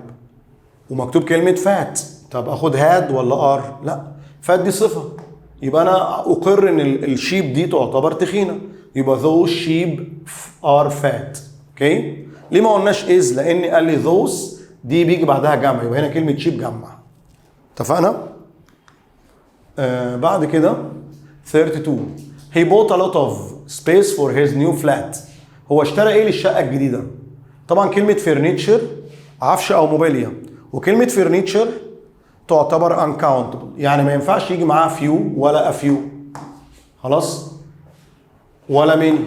ومكتوب كلمة fat، طب اخد had ولا are؟ لا، fat دي صفة، يبقى انا اقر ان ال sheep دي تعتبر تخينة، يبقى those sheep are fat. okay، ليه ما قلناش is؟ لان قال لي those دي بيجي بعدها جمع، يبقى هنا كلمة sheep جمع. اتفقنا؟ بعد كده 32، he bought a lot of space for his new flat. هو اشترى ايه للشقه الجديده؟ طبعا كلمة furniture عفش او موبيليا، وكلمه furniture تعتبر uncountable، يعني ما ينفعش يجي معاها few ولا a few، خلاص، ولا many.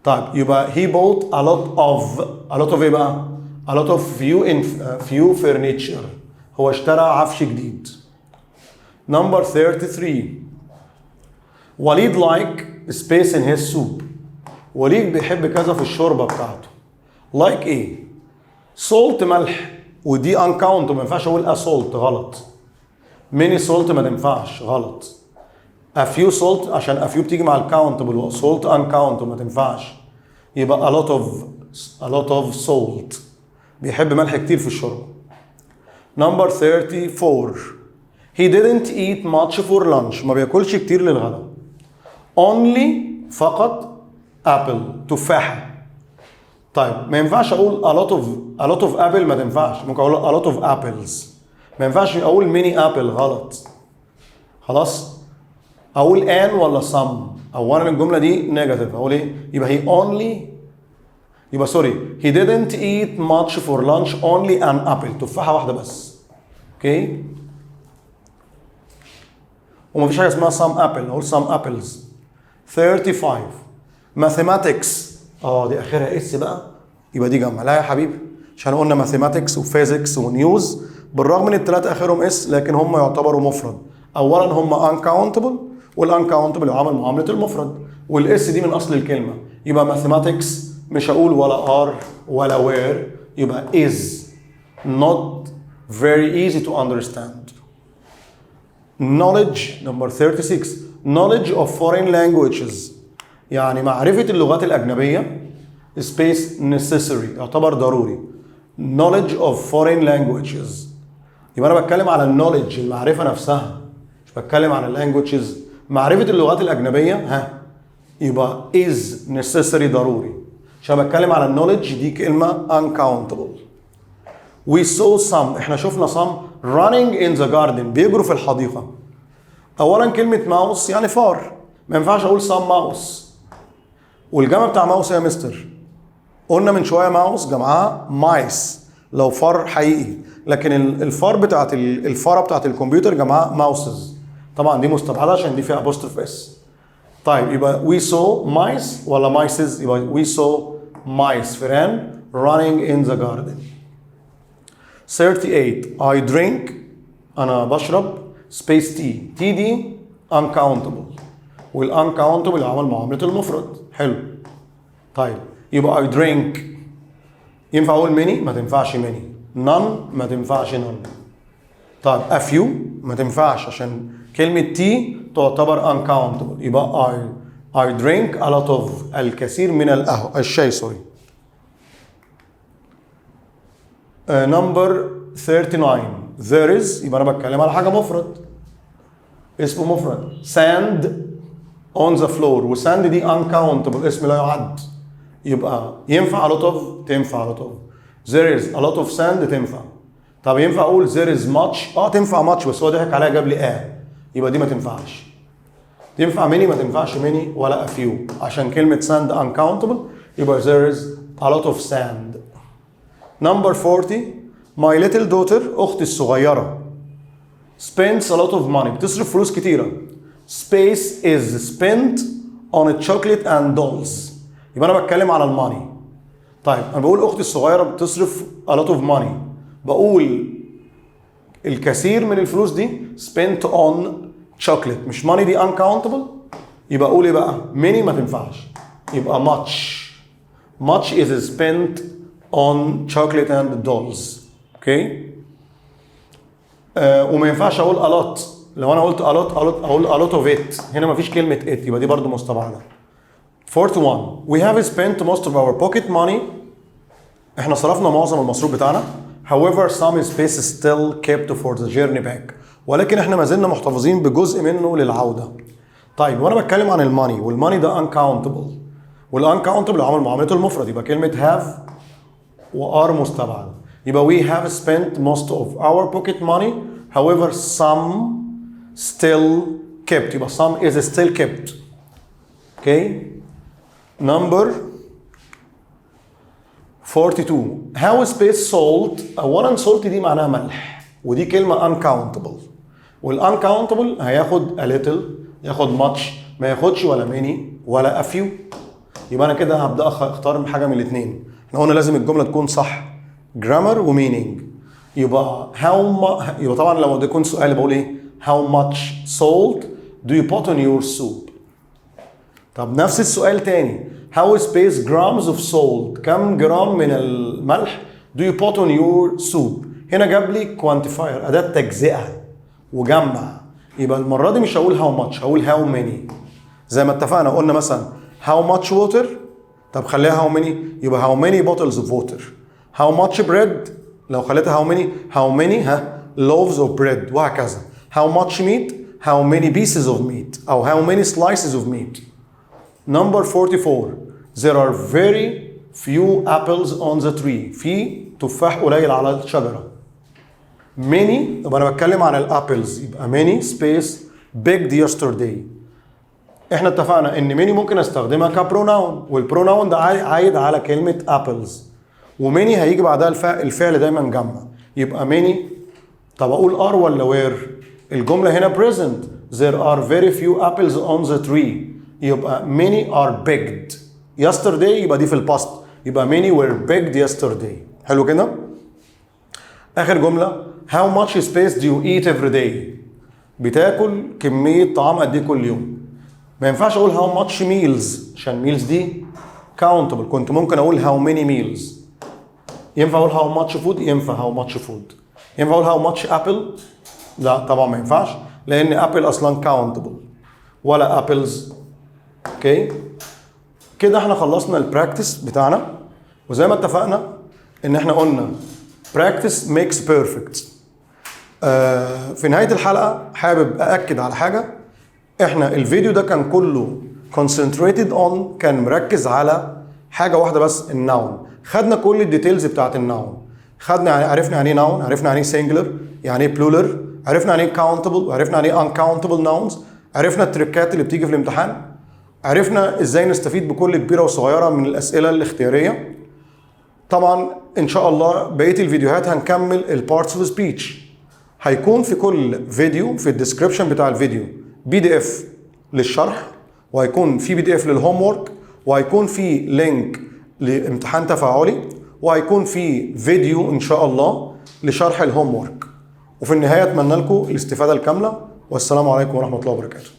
طيب، يبقى he bought a lot of، a lot of ايه بقى؟ a lot of few in few furniture. هو اشترى عفش جديد. number 33، وليد like space in his soup. وليد بيحب كذا في الشوربة بتاعته. like ايه؟ salt ملح، ودي uncountable، ما ينفعش اقول a salt، غلط. many salt ما تنفعش، غلط. a few salt، عشان a few بتيجي مع ال countable و salt uncountable، ما تنفعش. يبقى a lot of salt، بيحب ملح كتير في الشوربه. number 34، he didn't eat much for lunch. ما بياكلش كتير للغداء. only فقط apple تفاحة. طيب، ما ينفعش اقول a lot of apple، ما تنفعش. ممكن اقول a lot of apples. ما ينفعش اقول many apple، غلط. خلاص، اقول an ولا some؟ اولا الجملة دي negative، اقول ايه؟ يبقى he only، يبقى sorry، he didn't eat much for lunch، only an apple، تفاحة واحدة بس، okay؟ ومفيش حاجة اسمها some apple، اقول some apples. 35، mathematics، دي اخرها s بقى، يبقى دي جمع. لا يا حبيبي، عشان قلنا mathematics و physics و news، بالرغم من الثلاثة اخرهم s لكن هم يعتبروا مفرد. اولا هم uncountable، وال uncountable يعامل معاملة المفرد، وال s دي من اصل الكلمه. يبقى mathematics مش هقول ولا are ولا were، يبقى is not very easy to understand. knowledge، number 36، knowledge of foreign languages، يعني معرفة اللغات الأجنبية، space necessary، يعتبر ضروري. knowledge of foreign languages، يبقى أنا بتكلم على ال knowledge، المعرفة نفسها، مش بتكلم على languages. معرفة اللغات الأجنبية، ها، يبقى is necessary، ضروري، عشان بتكلم على ال knowledge، دي كلمة uncountable. we saw some، احنا شفنا some running in the garden، بيجروا في الحديقة. اولا كلمة ماوس يعني فار، ما ينفعش اقول some mouse. والجمع بتاع ماوس يا مستر؟ قلنا من شوية ماوس جمعها mice لو فار حقيقي، لكن الفار بتاعت الفارة بتاعت الكمبيوتر جمعها mouses. طبعا دي مستبعدة عشان دي فيها apostrophe s. طيب، يبقى we saw mice ولا mices؟ يبقى we saw mice، فئران، running in the garden. 38، I drink، انا بشرب، space tea. tea دي uncountable، وال uncountable يعمل معاملة المفرد. حلو، طيب، يبقى I drink، ينفع اقول many؟ ما تنفعش many. none؟ ما تنفعش none. طيب، a few؟ ما تنفعش عشان كلمة tea تعتبر uncountable. يبقى I drink a lot of، الكثير من القهوة، الشاي، sorry. Number 39، there is، يبقى انا بتكلم على حاجة مفرد، اسمه مفرد، sand on the floor، و sand دي uncountable، اسم لا يعد. يبقى ينفع a lot of؟ تنفع a lot of. there is a lot of sand تنفع. طب ينفع اقول there is much؟ اه، تنفع much، بس هو ضحك عليا، جاب لي a، يبقى دي ما تنفعش. تنفع many؟ ما تنفعش many ولا a few عشان كلمة sand uncountable. يبقى there is a lot of sand. number 40، my little daughter، أختي الصغيرة، spends a lot of money، بتصرف فلوس كتيرة. space is spent on chocolate and dolls. يبقى أنا بتكلم على ال money. طيب، أنا بقول أختي الصغيرة بتصرف a lot of money، بقول الكثير من الفلوس دي spent on chocolate، مش money دي uncountable؟ يبقى اقول ايه بقى؟ many ما تنفعش، يبقى much. much is spent on chocolate and dolls، okay؟ وما ينفعش اقول a lot. لو انا قلت a lot، a lot، اقول a lot of it، هنا ما فيش كلمة it، يبقى دي برضو مستبعدة. 41، we have spent most of our pocket money، احنا صرفنا معظم المصروف بتاعنا. however some space is still kept for the journey back، ولكن احنا ما زلنا محتفظين بجزء منه للعودة. طيب، وانا بتكلم عن ال money، وال money ده uncountable، وال uncountable عمل معاملته المفرد، يبقى كلمة have و are مستبعد. يبقى we have spent most of our pocket money، however some still kept، يبقى some is still kept. okay، number 42، how space salt. اولا salt دي معناها ملح، ودي كلمة uncountable، وال uncountable هياخد a little، ياخد much، ما ياخدش ولا many ولا a few. يبقى انا كده هبدا اختار حاجة من الاثنين. احنا قلنا لازم الجملة تكون صح grammar و meaning. يبقى how يبقى طبعا لو ده يكون سؤال بقول ايه؟ how much salt do you put on your soup؟ طب نفس السؤال تاني، how space grams of salt، كم جرام من الملح do you put on your soup؟ هنا جاب لي quantifier، أداة تجزئة وجمع، يبقى المرة دي مش هقول how much، هقول how many. زي ما اتفقنا، قلنا مثلا how much water، طب خليها how many، يبقى how many bottles of water. how much bread، لو خليتها how many، how many ها loaves of bread، وهكذا. how much meat، how many pieces of meat أو how many slices of meat. Number 44، there are very few apples on the tree، في تفاح قليل على الشجرة. many، يبقى انا بتكلم عن ال apples، يبقى many space picked yesterday. احنا اتفقنا ان many ممكن استخدمها ك pronoun، وال pronoun ده عايد على كلمة apples، و many هيجي بعدها الفعل دايما جمع، يبقى many. طب اقول are ولا were؟ الجملة هنا present، there are very few apples on the tree، يبقى many are picked yesterday، يبقى دي في ال past، يبقى many were picked yesterday. حلو كده. اخر جملة، how much space do you eat every day؟ بتاكل كمية طعام قد ايه كل يوم؟ ما ينفعش اقول how much meals عشان meals دي countable، كنت ممكن اقول how many meals. ينفع اقول how much food؟ ينفع how much food. ينفع اقول how much apple؟ لا طبعا ما ينفعش، لان apple اصلا countable ولا apples. okay، كده احنا خلصنا ال practice بتاعنا، وزي ما اتفقنا ان احنا قلنا practice makes perfect. في نهاية الحلقة حابب أأكد على حاجة. احنا الفيديو ده كان كله concentrated on، كان مركز على حاجة واحدة بس، ال noun. خدنا كل ال details بتاعت ال noun، خدنا عرفنا يعني ايه noun، عرفنا يعني ايه singular، يعني ايه plural، عرفنا يعني ايه countable، وعرفنا يعني ايه uncountable nouns، عرفنا التريكات اللي بتيجي في الامتحان، عرفنا ازاي نستفيد بكل كبيرة وصغيرة من الأسئلة الاختيارية. طبعا ان شاء الله بقية الفيديوهات هنكمل ال parts of speech. هيكون في كل فيديو في ال description بتاع الفيديو PDF للشرح، وهيكون في PDF لل homework، وهيكون في link لامتحان تفاعلي، وهيكون في فيديو ان شاء الله لشرح ال homework. وفي النهاية اتمنى لكم الاستفادة الكامله، والسلام عليكم ورحمة الله وبركاته.